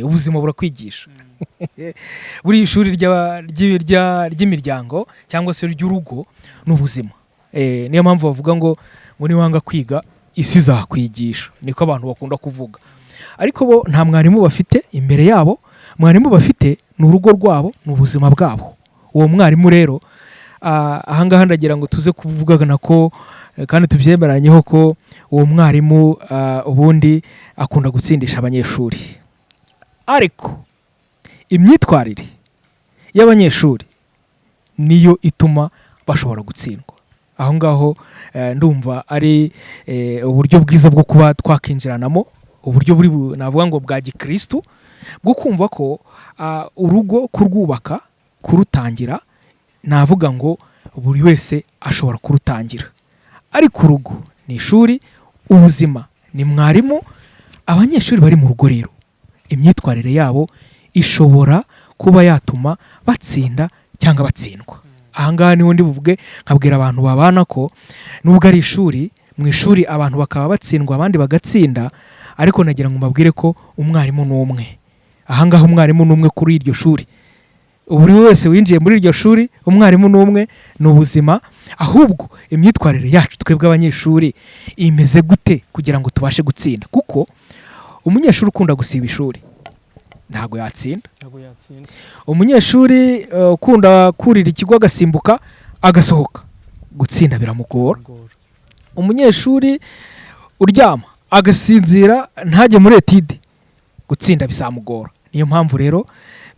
Ubuzima burakwigisha. Buriya ishuri ry'imiryango cyangwa se ry'urugo ni ubuzima. Niyo mpamvu bavuga ngo niwanga kwiga isi izakwigisha, niko abantu bakunda kuvuga. Ariko bo nta mwarimu bafite imbere yabo, mwarimu bafite ni urugo rwabo, ni ubuzima bwabo. Uwo mwarimu rero, ahangaha ndagira ngo tuze kuvugana ko kandi tubyemeranyeho ko uwo mwarimu ubundi akunda gutsindisha abanyeshuri, ariko imyitwarire y'abanyeshuri niyo ituma bashobora gutsindwa. Aho ngaho ndumva ari uburyo bwiza bwo kuba twakinjiranamo uburyo buri navuga ngo bwa gikristu, bwo kumva ko urugo kurwubaka, kurutangira, navuga ngo buri wese ashobora kurutangira, ariko urugo ni ishuri, ubuzima ni mwarimu. Abanyeshuri bari mu rugo rero, imyitwarire yabo ishobora kuba yatuma batsinda cyangwa batsindwa. Ahangaha niho ndi buvuge nkabwira abantu babana ko nubwo ari ishuri, mu ishuri abantu bakaba batsindwa abandi bagatsinda, ariko nagira ngo mbabwire ko umwarimu ni umwe. Ahangaha umwarimu ni umwe kuri iryo shuri, buri wese winjiye muri iryo shuri umwarimu ni umwe, ni ubuzima. Ahubwo imyitwarire yacu twebwe abanyeshuri imeze gute kugira ngo tubashe gutsinda? Kuko umunyeshuri ukunda gusiba ishuri ntabwo yatsinda. Ntabwo yatsinda. Umunyeshuri ukunda kurira ikigo agasimbuka agasohoka, gutsinda biramugora. Bigora. Umunyeshuri uryama agasinzira ntajye muri étude, gutsinda bizamugora. Niyo mpamvu rero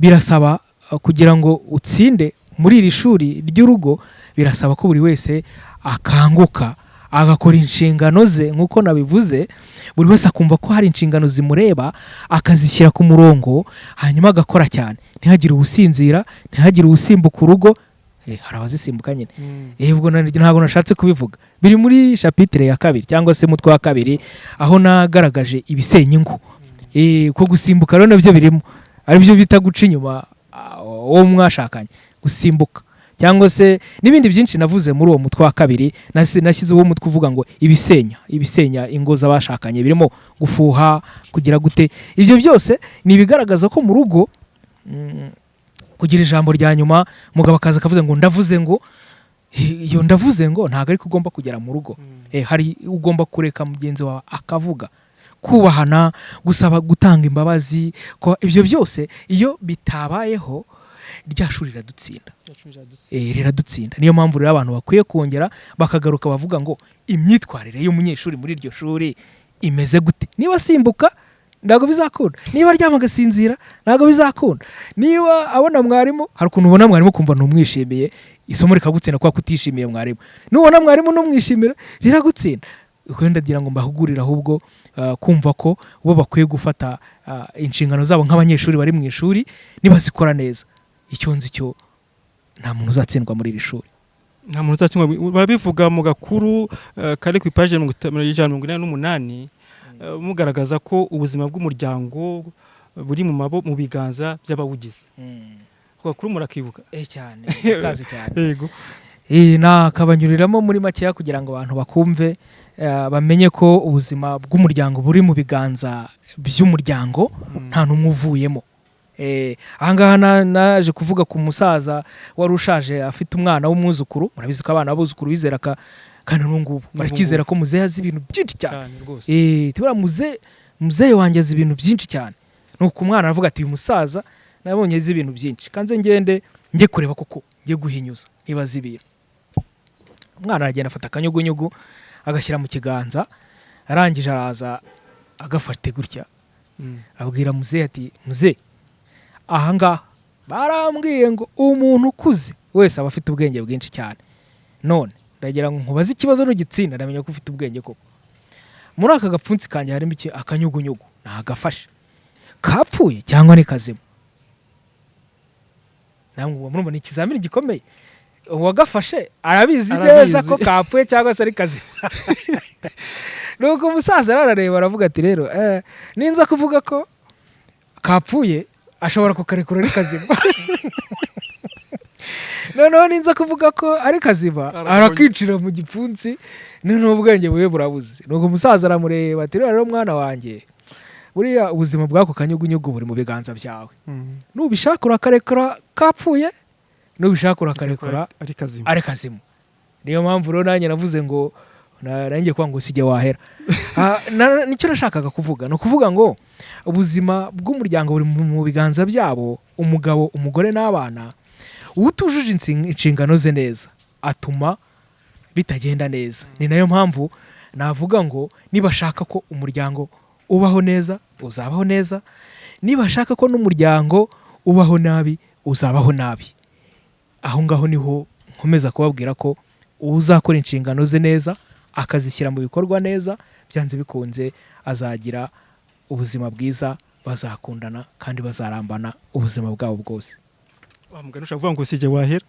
birasaba kugira ngo utsinde muri iri shuri ry'urugo, birasaba ko buri wese akanguka agakora inshingano ze. Nk'uko nabivuze, buri wese akumva ko hari inshingano zimureba, akazishyira ku murongo, hanyuma agakora cyane, ntihagire uwusinzira, ntihagire uwusimbuka urugo. Hari abazisimbuka nyine. Ubwo ntabwo nashatse kubivuga, biri muri chapitre ya kabiri cyangwa se mutwe wa kabiri, aho nagaragaje ibisenya ingo. Ko gusimbuka rero nabyo birimo, aribyo bita guca inyuma uwo mwashakanye, gusimbuka cyangwa se n'ibindi byinshi navuze muri uwo mutwe wa kabiri. Nashyizeho umutwe uvuga ngo ibisenya ingo z'abashakanye, birimo gufuha, kugira gute. Ibyo byose ni ibigaragaza ko mu rugo kugira ijambo rya nyuma, umugabo akaza akavuze ngo ndavuze ngo, iyo ndavuze ngo ntabwo ariko ugomba kugera mu rugo. Hari ugomba kureka mugenzi wawe akavuga, kubahana, gusaba, gutanga imbabazi, ko ibyo byose iyo bitabayeho rya shuri riradutsinda. Riradutsinda. Niyo mpamvu rero abantu bakwiye kongera bakagaruka bavuga ngo imyitwarire y'umunyeshuri muri iryo shuri imeze gute? Niba asimbuka ntabwo bizakunda, niba aryama agasinzira ntabwo bizakunda, niba abona mwarimu, hari ukuntu ubona mwarimu ukumva ntumwishimiye, isomo rikagutsinda kubera ko utishimiye mwarimu. Nubona mwarimu ntumwishimira, riragutsinda. Wenda ndagira ngo mbahugurire ahubwo kumva ko bo bakwiye gufata inshingano zabo nk'abanyeshuri bari mu ishuri. Nibazikora neza, icyo nzi cyo nta muntu uzatsindwa muri iri shuri. Nta muntu uzatsindwa. Barabivuga mu gakuru kari ku ipaji 188, mugaragaza ko ubuzima bw'umuryango buri mu biganza by'abawugize. Ku gakuru murakibuka? Cyane, kazi cyane. Yego. Nakabanyuriramo muri makeya kugira ngo abantu bakumve, bamenye ko ubuzima bw'umuryango buri mu biganza by'umuryango, nta n'umwe uvuyemo. Ahangaha naje kuvuga ku musaza wari ushaje afite umwana w'umwuzukuru. Murabizi ko abana b'abuzukuru bizera kandi n'ubu ngubu barakizera ko muzehe azi ibintu byinshi cyane. Cyane rwose. Tubura muzehe wanjye azi ibintu byinshi cyane. Nuko umwana aravuga ati uyu musaza nabonye azi ibintu byinshi, kanze ngende njye kureba koko, njye guhinyuza niba azi ibintu. Umwana aragenda afata akanyugunyugu agashyira mu kiganza, arangije araza. Agafate gutya, abwira muzehe ati: "Muzehe, ahangaha barambwiye ngo umuntu ukuze wese aba afite ubwenge bwinshi cyane. None ndagira ngo nkubaze ikibazo, n'ugitsinda ndamenya ko ufite ubwenge koko. Muri aka gapfunsi kanjye harimo iki? Akanyugunyugu nagafashe, kapfuye cyangwa ni kazima?" Namwe ubwo murumva ni ikizamini gikomeye. Uwagafashe arabizi Arabizi. neza ko kapfuye cyangwa se ari kazima. Nuko umusaza arareba, aravuga ati: "Rero ninza kuvuga ko kapfuye, ashobora kukarekura ari kazima. Noneho ninza kuvuga ko ari kazima, arakicira mu gipfunsi, noneho ubwenge bube burabuze." Nuko umusaza aramureba ati: "Rero mwana wanjye, buriya ubuzima bw'ako kanyugunyugu buri mu biganza byawe. Nubishaka urakarekura kapfuye, nubishaka urakarekura ari kazima." Ari kazima. Niyo mpamvu rero nanjye navuze ngo nanjye kuvuga ngo sijye wahera. Nicyo nashakaga kuvuga, ni ukuvuga ngo ubuzima bw'umuryango buri mu biganza byabo, umugabo, umugore n'abana. Utujuje inshingano ze neza atuma bitagenda neza. Ni nayo mpamvu navuga ngo nibashaka ko umuryango ubaho neza, uzabaho neza; nibashaka ko n'umuryango ubaho nabi, uzabaho nabi. Aho ngaho niho nkomeza kubabwira ko uzakora inshingano ze neza, akazishyira mu bikorwa neza, byanze bikunze azagira ubuzima bwiza, bazakundana kandi bazarambana ubuzima bwabo bwose. Wa mugani ushobora kuvuga ngo sijye wahera.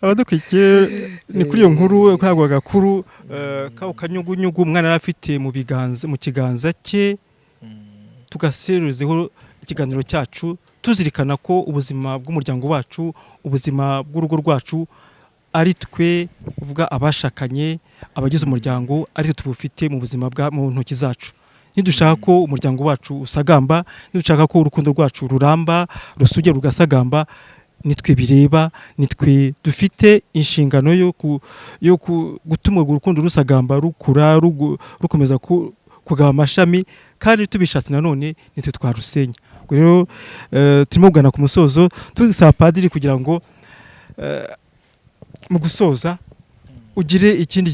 Abadukurikiye, ni kuri iyo nkuru, kuri ako gakuru k'ako kanyugunyugu umwana yari afite mu biganza, mu kiganza cye, tugaserezeho ikiganiro cyacu, tuzirikana ko ubuzima bw'umuryango wacu, ubuzima bw'urugo rwacu, ari twe uvuga abashakanye, abagize umuryango, ari twe tubufite mu buzima bwa mu ntoki zacu. Nidushaka ko umuryango wacu usagamba, nidushaka ko urukundo rwacu ruramba, rusugira, rugasagamba, nitwe bireba, nitwe dufite inshingano yo gutuma urwo rukundo rusagamba, rukura, rukomeza kugaba amashami. Kandi tubishatse nanone nitwe twarusenya. Ubwo rero turimo kugana ku musozo, tuzisaba padiri kugira ngo mu gusoza ugire ikindi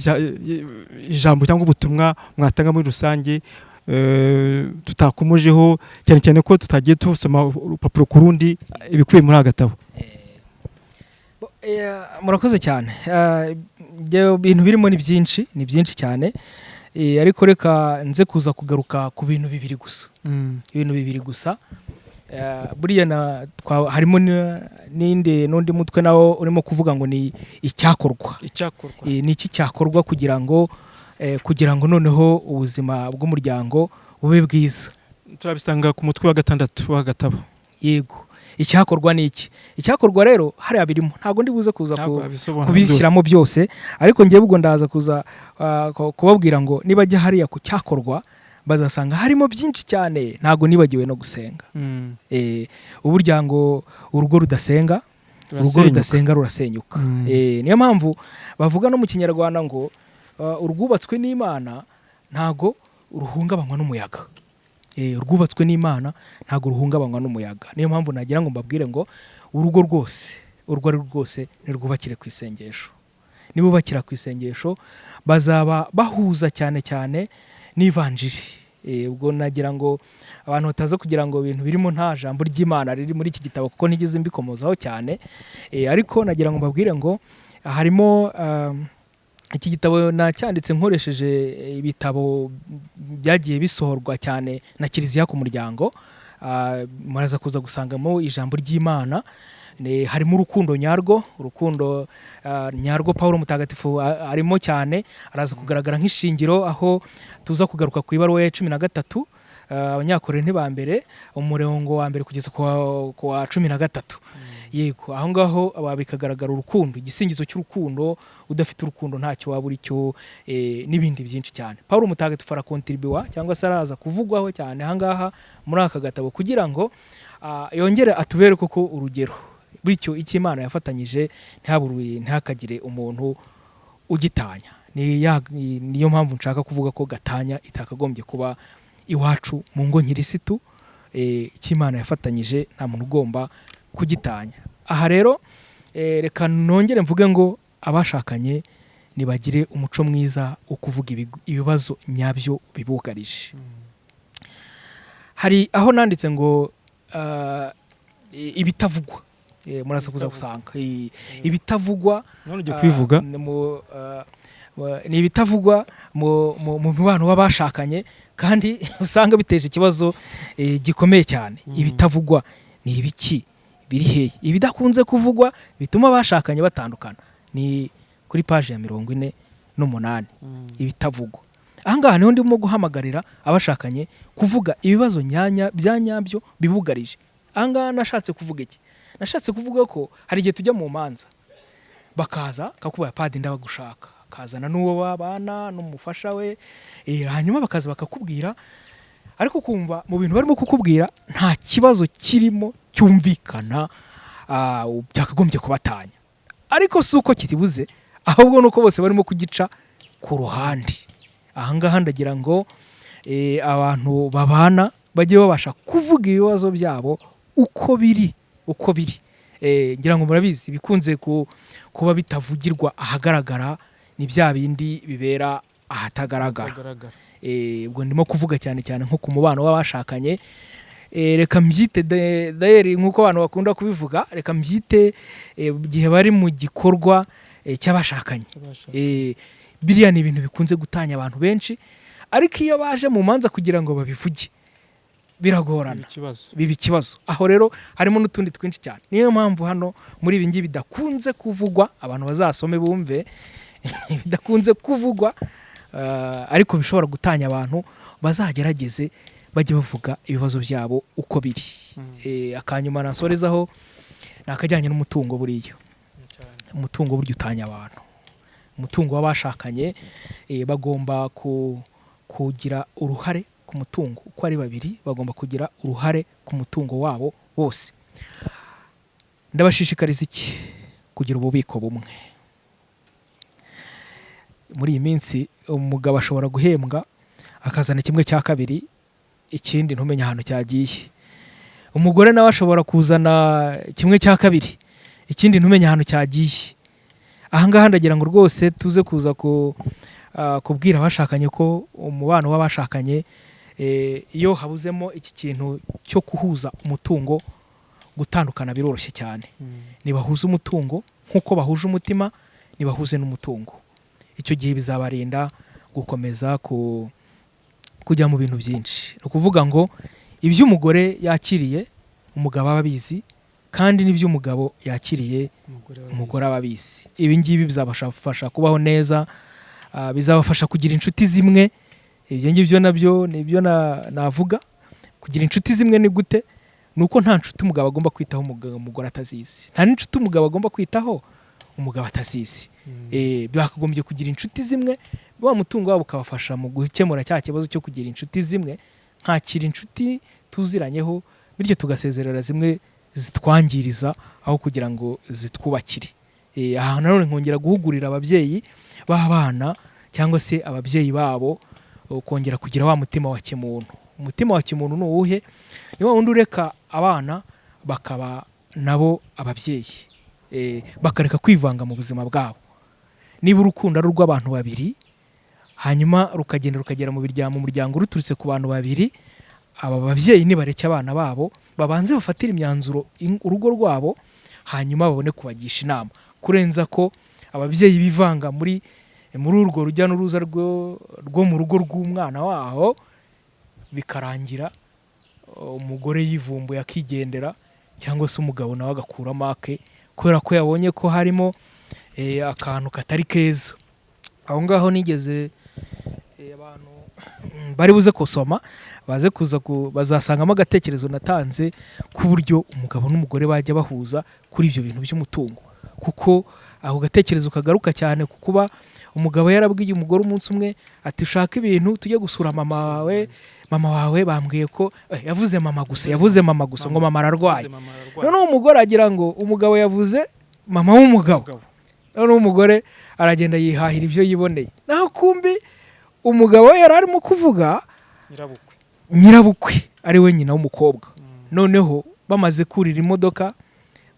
ijambo cyangwa ubutumwa mwatanga muri rusange tutakomojeho cyane, cyane ko tutagiye tusoma urupapuro ku rundi ibikubiye muri aka gatabo. Murakoze cyane. Ibintu birimo ni byinshi, ni byinshi cyane. Ariko reka nze kuza kugaruka ku bintu bibiri gusa, ibintu bibiri gusa. Buriya harimo n'indi, n'undi mutwe nawo urimo kuvuga ngo ni icyakorwa. Icyakorwa. Ni iki cyakorwa kugira ngo noneho ubuzima bw'umuryango bube bwiza? Turabisanga ku mutwe wa gatandatu w'agatabo. Yego, icyakorwa ni iki? Icyakorwa rero hariya birimo, ntabwo ndi buze kuza Ntabwo wabisobanura kubishyiramo byose, ariko ngewe ubwo ndaza kuza kubabwira ngo nibajya hariya ku cyakorwa bazasanga harimo byinshi cyane. Ntabwo nibagiwe no gusenga. Byose. Uburya ngo urugo rudasenga, urugo Rurasenyuka. rudasenga rurasenyuka. Niyo mpamvu bavuga no mu Kinyarwanda ngo urwubatswe n'Imana ntago ruhungabanywa n'umuyaga. Urwubatswe n'Imana ntago ruhungabanywa n'umuyaga. Niyo mpamvu nagira ngo mbabwire ngo urugo rwose, urwo ari rwo rwose, nirwubakire ku isengesho. Nibubakira ku isengesho bazaba bahuza cyane cyane n'ivanjiri. Ubwo nagira ngo abantu bataza kugira ngo ibintu birimo nta jambo ry'Imana riri muri iki gitabo, kuko ntigeze mbikomozaho cyane. Ariko nagira ngo mbabwire ngo harimo iki gitabo nacyanditse nkoresheje ibitabo byagiye bisohorwa cyane na Kiliziya ku muryango. Muraza kuza gusangamo ijambo ry'Imana. Harimo urukundo nyarwo, urukundo nyarwo Paul Mutagatifu arimo cyane, araza kugaragara nk'ishingiro, aho tuza kugaruka ku ibaruwa ya 13 Abanyakorinti ba mbere, umurongo wa mbere kugeza ku wa 13. Yego, aho ngaho bikagaragara urukundo, igisingizo cy'urukundo, udafite urukundo ntacyo waba uri cyo, n'ibindi byinshi cyane. Paul Mutagatifu arakontribuwa cyangwa se araza kuvugwaho cyane aha ngaha muri aka gatabo, kugira ngo yongere atubere koko urugero. Bityo icyo Imana yafatanyije ntihabure, ntihakagire umuntu ugitanya. Niyo mpamvu nshaka kuvuga ko gatanya itakagombye kuba iwacu mu ngo nkirisitu. Icyo Imana yafatanyije nta muntu ugomba kugitanya. Aha rero reka nongere mvuge ngo abashakanye Nibagire umuco mwiza wo kuvuga ibibazo nyabyo bibugarije. Hari aho nanditse ngo ibitavugwa. Muraza kuza Ibitavugwa. gusanga ibitavugwa. None ugiye kubivuga. Ni ibitavugwa mu mubano w'abashakanye kandi usanga biteje ikibazo gikomeye cyane. Ibitavugwa ni ibiki? Biri hehe ibidakunze kuvugwa bituma abashakanye batandukana? Ni kuri paji ya 48. Ibitavugwa ahangaha niho ndimo guhamagarira abashakanye kuvuga ibibazo nyanya bya nyabyo bibugarije. Ahangaha nashatse kuvuga iki? Nashatse kuvuga ko hari igihe tujya mu manza, bakaza kakubwira: "Padi, ndabagushaka," akazana n'uwo babana n'umufasha we, hanyuma bakaza bakakubwira, ariko ukumva mu bintu barimo kukubwira nta kibazo kirimo cyumvikana byakagombye kubatanya. Ariko si uko kitibuze, ahubwo ni uko bose barimo kugica ku ruhande. Ahangaha ndagira ngo abantu babana bajye babasha kuvuga ibibazo byabo uko biri, uko biri. Ngira ngo murabizi, ibikunze kuba bitavugirwa ahagaragara ni bya bindi bibera ahatagaragara. Ubwo ndimo kuvuga cyane cyane nko ku mubano w'abashakanye. Reka mbyite dayeri nk'uko abantu bakunda kubivuga, reka mbyite igihe bari mu gikorwa cy'abashakanye. Biriya ni ibintu bikunze gutanya abantu benshi, ariko iyo baje mu manza kugira ngo babivuge biragorana. Ikibazo. Biba ikibazo. Aho rero harimo n'utundi twinshi cyane. Niyo mpamvu hano muri ibi ngibi bidakunze kuvugwa, abantu bazasome bumve bidakunze kuvugwa, ariko bishobora gutanya abantu, bazagerageze bajye bavuga ibibazo byabo uko biri. Akanyuma nasorezaho ni akajyanye n'umutungo. Buriya umutungo burya utanya abantu. Umutungo w'abashakanye, bagomba kugira uruhare ku mutungo uko ari babiri, bagomba kugira uruhare ku mutungo wabo bose. Ndabashishikariza iki? Kugira ububiko bumwe. Muri iyi minsi umugabo ashobora guhembwa akazana 1/2, ikindi ntumenye ahantu cyagiye. Umugore nawe ashobora kuzana 1/2, ikindi ntumenye ahantu cyagiye. Ahangaha ndagira ngo rwose tuze kuza kubwira abashakanye ko umubano w'abashakanye, iyo habuzemo iki kintu cyo guhuza umutungo, gutandukana biroroshye cyane. Nibahuze umutungo nk'uko bahuje umutima, nibahuze n'umutungo. Icyo gihe bizabarinda gukomeza kujya mu bintu byinshi. Ni ukuvuga ngo ibyo umugore yakiriye umugabo aba abizi, kandi n'ibyo umugabo yakiriye umugore aba abizi. Ibi ngibi bizabafasha kubaho neza, bizabafasha kugira inshuti zimwe. Ibyo ngibyo nabyo ni ibyo navuga. Kugira inshuti zimwe ni gute? Ni uko nta nshuti umugabo agomba kwitaho umugore atazizi, nta n'inshuti umugabo agomba kwitaho umugabo atazizi. Bakagombye kugira inshuti zimwe, wa mutungo wabo ukabafasha mu gukemura cya kibazo cyo kugira inshuti zimwe. Nkakira inshuti tuziranyeho, bityo tugasezerera zimwe zitwangiriza aho kugira ngo zitwubakire. Aha nanone nkongera guhugurira ababyeyi b'abana cyangwa se ababyeyi babo kongera kugira wa mutima wa kimuntu. Umutima wa kimuntu ni uwuhe? Ni wa wundi ureka abana bakaba nabo ababyeyi, bakareka kwivanga mu buzima bwabo. Niba urukundo ari urw'abantu babiri, hanyuma rukagenda rukagera mu muryango ruturutse ku bantu babiri, aba babyeyi nibareke abana babo babanze bafatire imyanzuro urugo rwabo, hanyuma babone kubagisha inama, kurenza ko ababyeyi bivanga muri urwo rujya n'uruza rwo mu rugo rw'umwana waho, bikarangira umugore yivumbuye akigendera, cyangwa se umugabo nawe agakuramo ake kubera ko yabonye ko harimo akantu katari keza aho ngaho. Nigeze abantu bari buze kusoma, baze kuza bazasangamo agatekerezo natanze k'uburyo umugabo n'umugore bajya bahuza kuri ibyo bintu by'umutungo, kuko ako gatekerezo kagaruka cyane ku kuba umugabo yarabwiye umugore umunsi umwe ati: "Ushaka ibintu tujye gusura mama wawe. Mama wawe bambwiye ko yavuze mama gusa, yavuze mama gusa, ngo mama ararwaye." Noneho umugore agira ngo umugabo yavuze mama w'umugabo. Noneho umugore aragenda yihahira ibyo yiboneye, naho kumbi umugabo we yari arimo kuvuga nyirabukwe, nyirabukwe ari we nyina w'umukobwa. Noneho bamaze kurira imodoka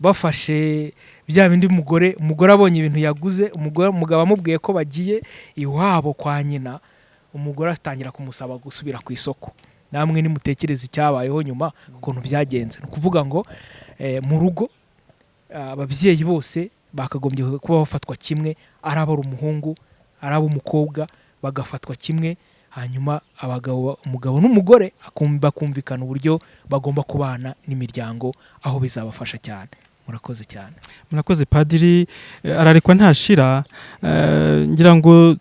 Bafashe bya bindi, umugore abonye ibintu yaguze, umugabo amubwiye ko bagiye iwabo kwa nyina, umugore atangira kumusaba gusubira ku isoko. Namwe nimutekereze icyabayeho nyuma, ukuntu byagenze. Ni ukuvuga ngo mu rugo ababyeyi bose bakagombye kuba bafatwa kimwe, ari abari umuhungu, ari ab'umukobwa, bagafatwa kimwe. Hanyuma abagabo, umugabo n'umugore bakumvikana uburyo bagomba kubana n'imiryango, aho bizabafasha cyane. Murakoze cyane. Murakoze, padiri. Ararekwa ntashira. Ngira ngo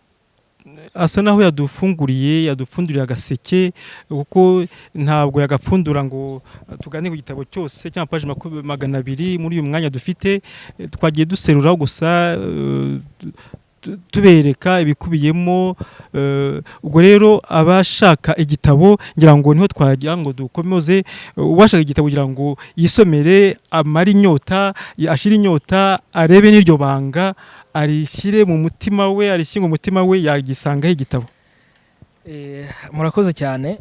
asa naho yadufunguriye, yadupfunduriye agaseke, kuko ntabwo yagapfundura ngo tugane ku gitabo cyose cyangwa paji 200 muri uyu mwanya dufite. Twagiye duseruraho gusa, tubereka ibikubiyemo. Ubwo rero abashaka igitabo, ngira ngo niho twagira ngo dukomeze, uwashaka igitabo kugira ngo yisomere, amare inyota, ashire inyota, arebe n'iryo banga, arishyire mu mutima we, arishyire mu mutima we, yagisangaho igitabo. Murakoze cyane.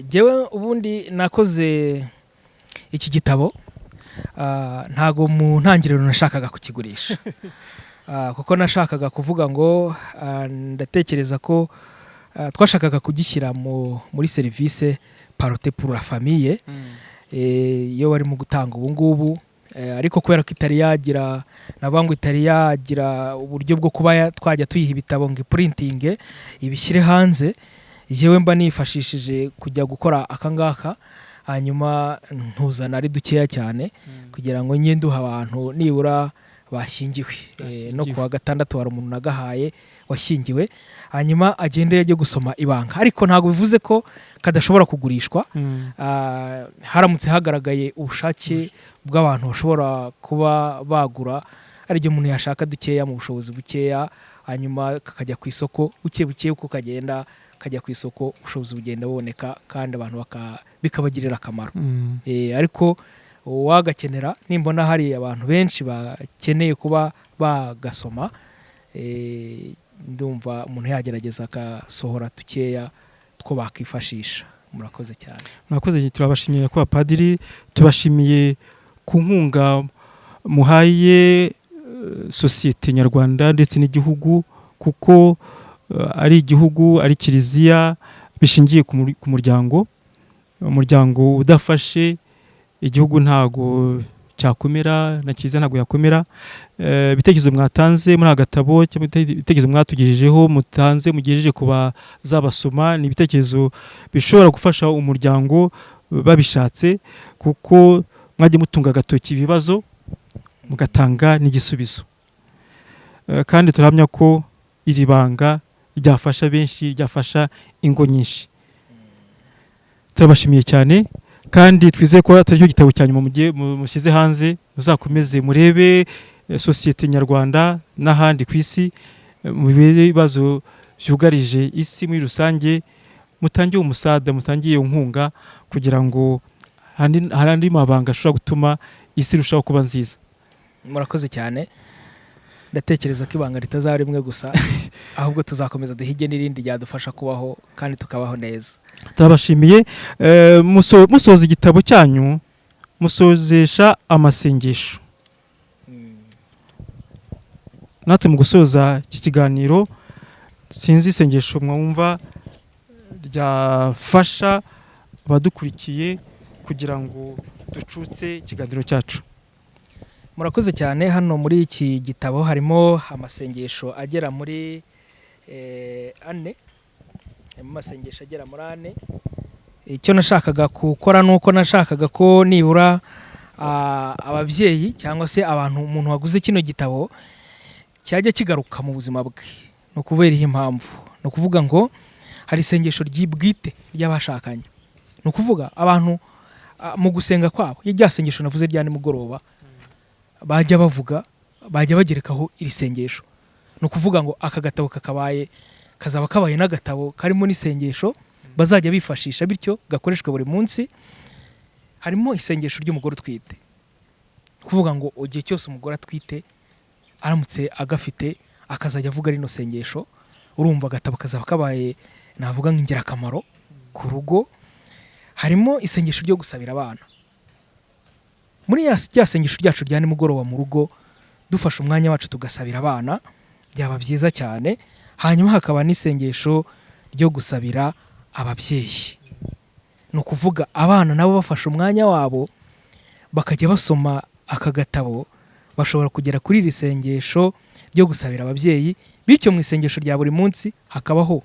Jyewe ubundi nakoze iki gitabo, ntago mu ntangiriro nashakaga kukigurisha, kuko nashakaga kuvuga ngo ndatekereza ko twashakaga kugishyira muri serivisi Parote pour la famille, iyo barimo gutanga ubu ngubu. Ariko kubera ko itari yagira, navuga ngo itari yagira uburyo bwo kuba twajya tuyiha ibitabo ngo iprintinge ibishyire hanze, yewe mba nifashishije kujya gukora akangaka, hanyuma ntuzana ari dukeya cyane kugira ngo njye nduha abantu nibura bashyingiwe. No Bashyingiwe. kuwa gatandatu hari umuntu nagahaye washyingiwe, hanyuma agende ajye gusoma ibanga. Ariko ntabwo bivuze ko kadashobora kugurishwa. Haramutse hagaragaye ubushake bw'abantu bashobora kuba bagura, hari igihe umuntu yashaka dukeya mu bushobozi bukeya, hanyuma kakajya ku isoko buke buke. Uko kagenda kajya ku isoko, ubushobozi bugenda buboneka, kandi abantu bikabagirira akamaro. Ariko uwagakenera, nimbona hari abantu benshi bakeneye kuba bagasoma, ndumva umuntu yagerageza akasohora dukeya two bakifashisha. Murakoze cyane. Murakoze, turabashimiye nyakubahwa padiri, tubashimiye ku nkunga muhaye sosiyete nyarwanda ndetse n'igihugu, kuko ari igihugu, ari kiliziya, bishingiye ku muryango. Umuryango udafashe igihugu ntago cyakomera, na kiliziya ntabwo yakomera. Ibitekerezo mwatanze muri aka gatabo, cyangwa ibitekerezo mwatugejejeho, mutanze, mugejeje ku bazabasoma, ni ibitekerezo bishobora gufasha umuryango babishatse, kuko mwagiye mutunga agatoki ibibazo, mugatanga n'igisubizo. Kandi turahamya ko iri banga ryafasha benshi, ryafasha ingo nyinshi. Turabashimiye cyane, kandi twizeye ko atari cyo gitabo cya nyuma mugiye mushyize hanze. Muzakomeze murebe sosiyete nyarwanda n'ahandi ku isi, mu bibazo byugarije isi muri rusange, mutangiye umusada, mutangiye iyo nkunga, kugira ngo hari andi mabanga ashobora gutuma isi irushaho kuba nziza. Murakoze cyane. Ndatekereza ko ibanga ritazaba rimwe gusa, ahubwo tuzakomeza duhige n'irindi ryadufasha kubaho kandi tukabaho neza. Turabashimiye. Musoza igitabo cyanyu, musozesha amasengesho. Natwe mu gusoza iki kiganiro, sinzi isengesho mwumva ryafasha abadukurikiye kugira ngo ducutse ikiganiro cyacu. Murakoze cyane. Hano muri iki gitabo harimo amasengesho agera muri ane, harimo amasengesho agera muri ane. Icyo nashakaga gukora ni uko nashakaga ko nibura ababyeyi cyangwa se abantu, umuntu waguze kino gitabo, cyajya kigaruka mu buzima bwe. Ni ukubera iyi mpamvu, ni ukuvuga ngo hari isengesho ry'ibwite ry'abashakanye, ni ukuvuga abantu mu gusenga kwabo, rya sengesho navuze rya nimugoroba bajya bavuga, bajya bagerekaho iri sengesho. Ni ukuvuga ngo aka gatabo kakabaye kazaba kabaye n'agatabo karimo n'isengesho bazajya bifashisha, bityo gakoreshwe buri munsi. Harimo isengesho ry'umugore utwite, kuvuga ngo igihe cyose umugore atwite, aramutse agafite akazajya avuga rino sengesho, urumva agatabo kazaba kabaye, navuga nk'ingirakamaro ku rugo. Harimo isengesho ryo gusabira abana. Muri rya sengesho ryacu rya nimugoroba mu rugo, dufashe umwanya wacu tugasabira abana, byaba byiza cyane. Hanyuma hakaba n'isengesho ryo gusabira ababyeyi. Ni ukuvuga abana nabo bafashe umwanya wabo bakajya basoma aka gatabo, bashobora kugera kuri iri sengesho ryo gusabira ababyeyi. Bityo mu isengesho rya buri munsi hakabaho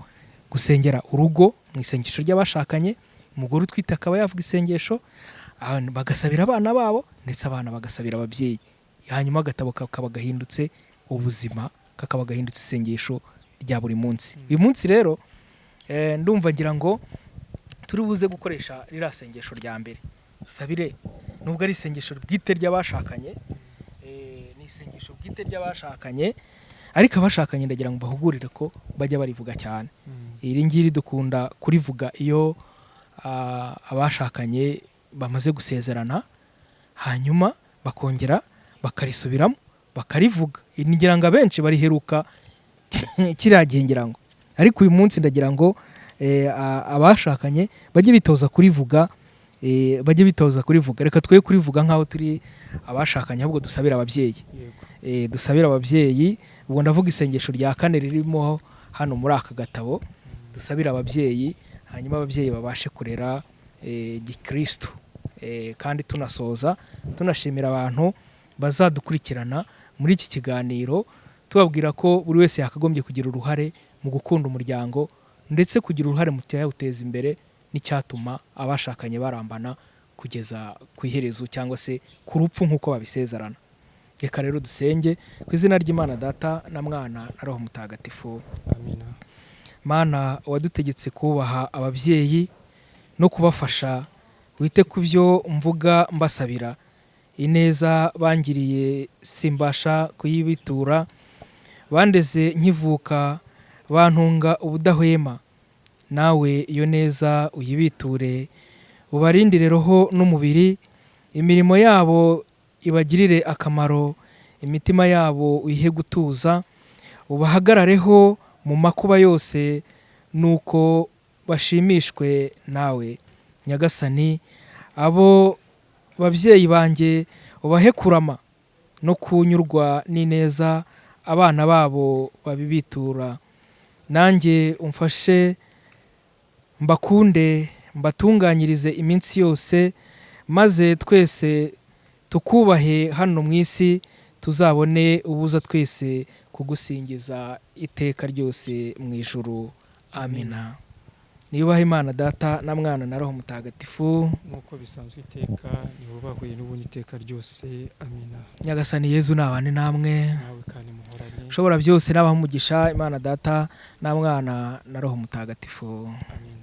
gusengera urugo, mu isengesho ry'abashakanye, umugore utwite akaba yavuga isengesho, bagasabira abana babo, ndetse abana bagasabira ababyeyi. Hanyuma agatabo kakaba gahindutse ubuzima, kakaba gahindutse isengesho rya buri munsi. Uyu munsi rero ndumva ngira ngo turi buze gukoresha ririya sengesho rya mbere dusabire, nubwo ari isengesho bwite ry'abashakanye, ni isengesho bwite ry'abashakanye, ariko abashakanye ndagira ngo bahugurire ko bajya barivuga cyane. Iri ngiri dukunda kurivuga iyo abashakanye bamaze gusezerana, hanyuma bakongera bakarisubiramo bakarivuga. Ngira ngo abenshi bariheruka kiriya gihe, ngira ngo. Ariko uyu munsi ndagira ngo abashakanye bajye bitoza kurivuga, bajye bitoza kurivuga. Reka twe kurivuga nk'aho turi abashakanye, ahubwo dusabira ababyeyi. Dusabira ababyeyi. Ubwo ndavuga isengesho rya kane ririmo hano muri aka gatabo, dusabira ababyeyi, hanyuma ababyeyi babashe kurera gikristo. Kandi tunasoza tunashimira abantu bazadukurikirana muri iki kiganiro, tubabwira ko buri wese yakagombye kugira uruhare mu gukunda umuryango, ndetse kugira uruhare mu cyawuteza imbere n'icyatuma abashakanye barambana kugeza ku iherezo cyangwa se ku rupfu nk'uko babisezerana. Reka rero dusenge ku izina ry'Imana Data na Mwana na Roho Mutagatifu. Amina. Mana wadutegetse kubaha ababyeyi no kubafasha, wite ku byo mvuga mbasabira. Ineza bangiriye simbasha kuyibitura, bandeze nkivuka, bantunga ubudahwema. Nawe iyo neza uyibiture, ubarindire roho n'umubiri, imirimo yabo ibagirire akamaro, imitima yabo uyihe gutuza, ubahagarareho mu makuba yose, nuko bashimishwe nawe. Nyagasani, abo babyeyi banjye ubahe kurama no kunyurwa n'ineza abana babo babibitura. Nanjye umfashe mbakunde, mbatunganyirize iminsi yose, maze twese tukubahe hano mu isi, tuzabone ubuza twese kugusingiza iteka ryose mu ijuru. Amina. Niyubahe Imana Data na Mwana na Roho Mutagatifu, nk'uko bisanzwe iteka, nihubahwe n'ubundi iteka ryose. Amina. Nyagasani Yezu nabane namwe, nawe kandi muhorane. Ushobora byose nabaha umugisha, Imana Data na Mwana na Roho Mutagatifu. Amina.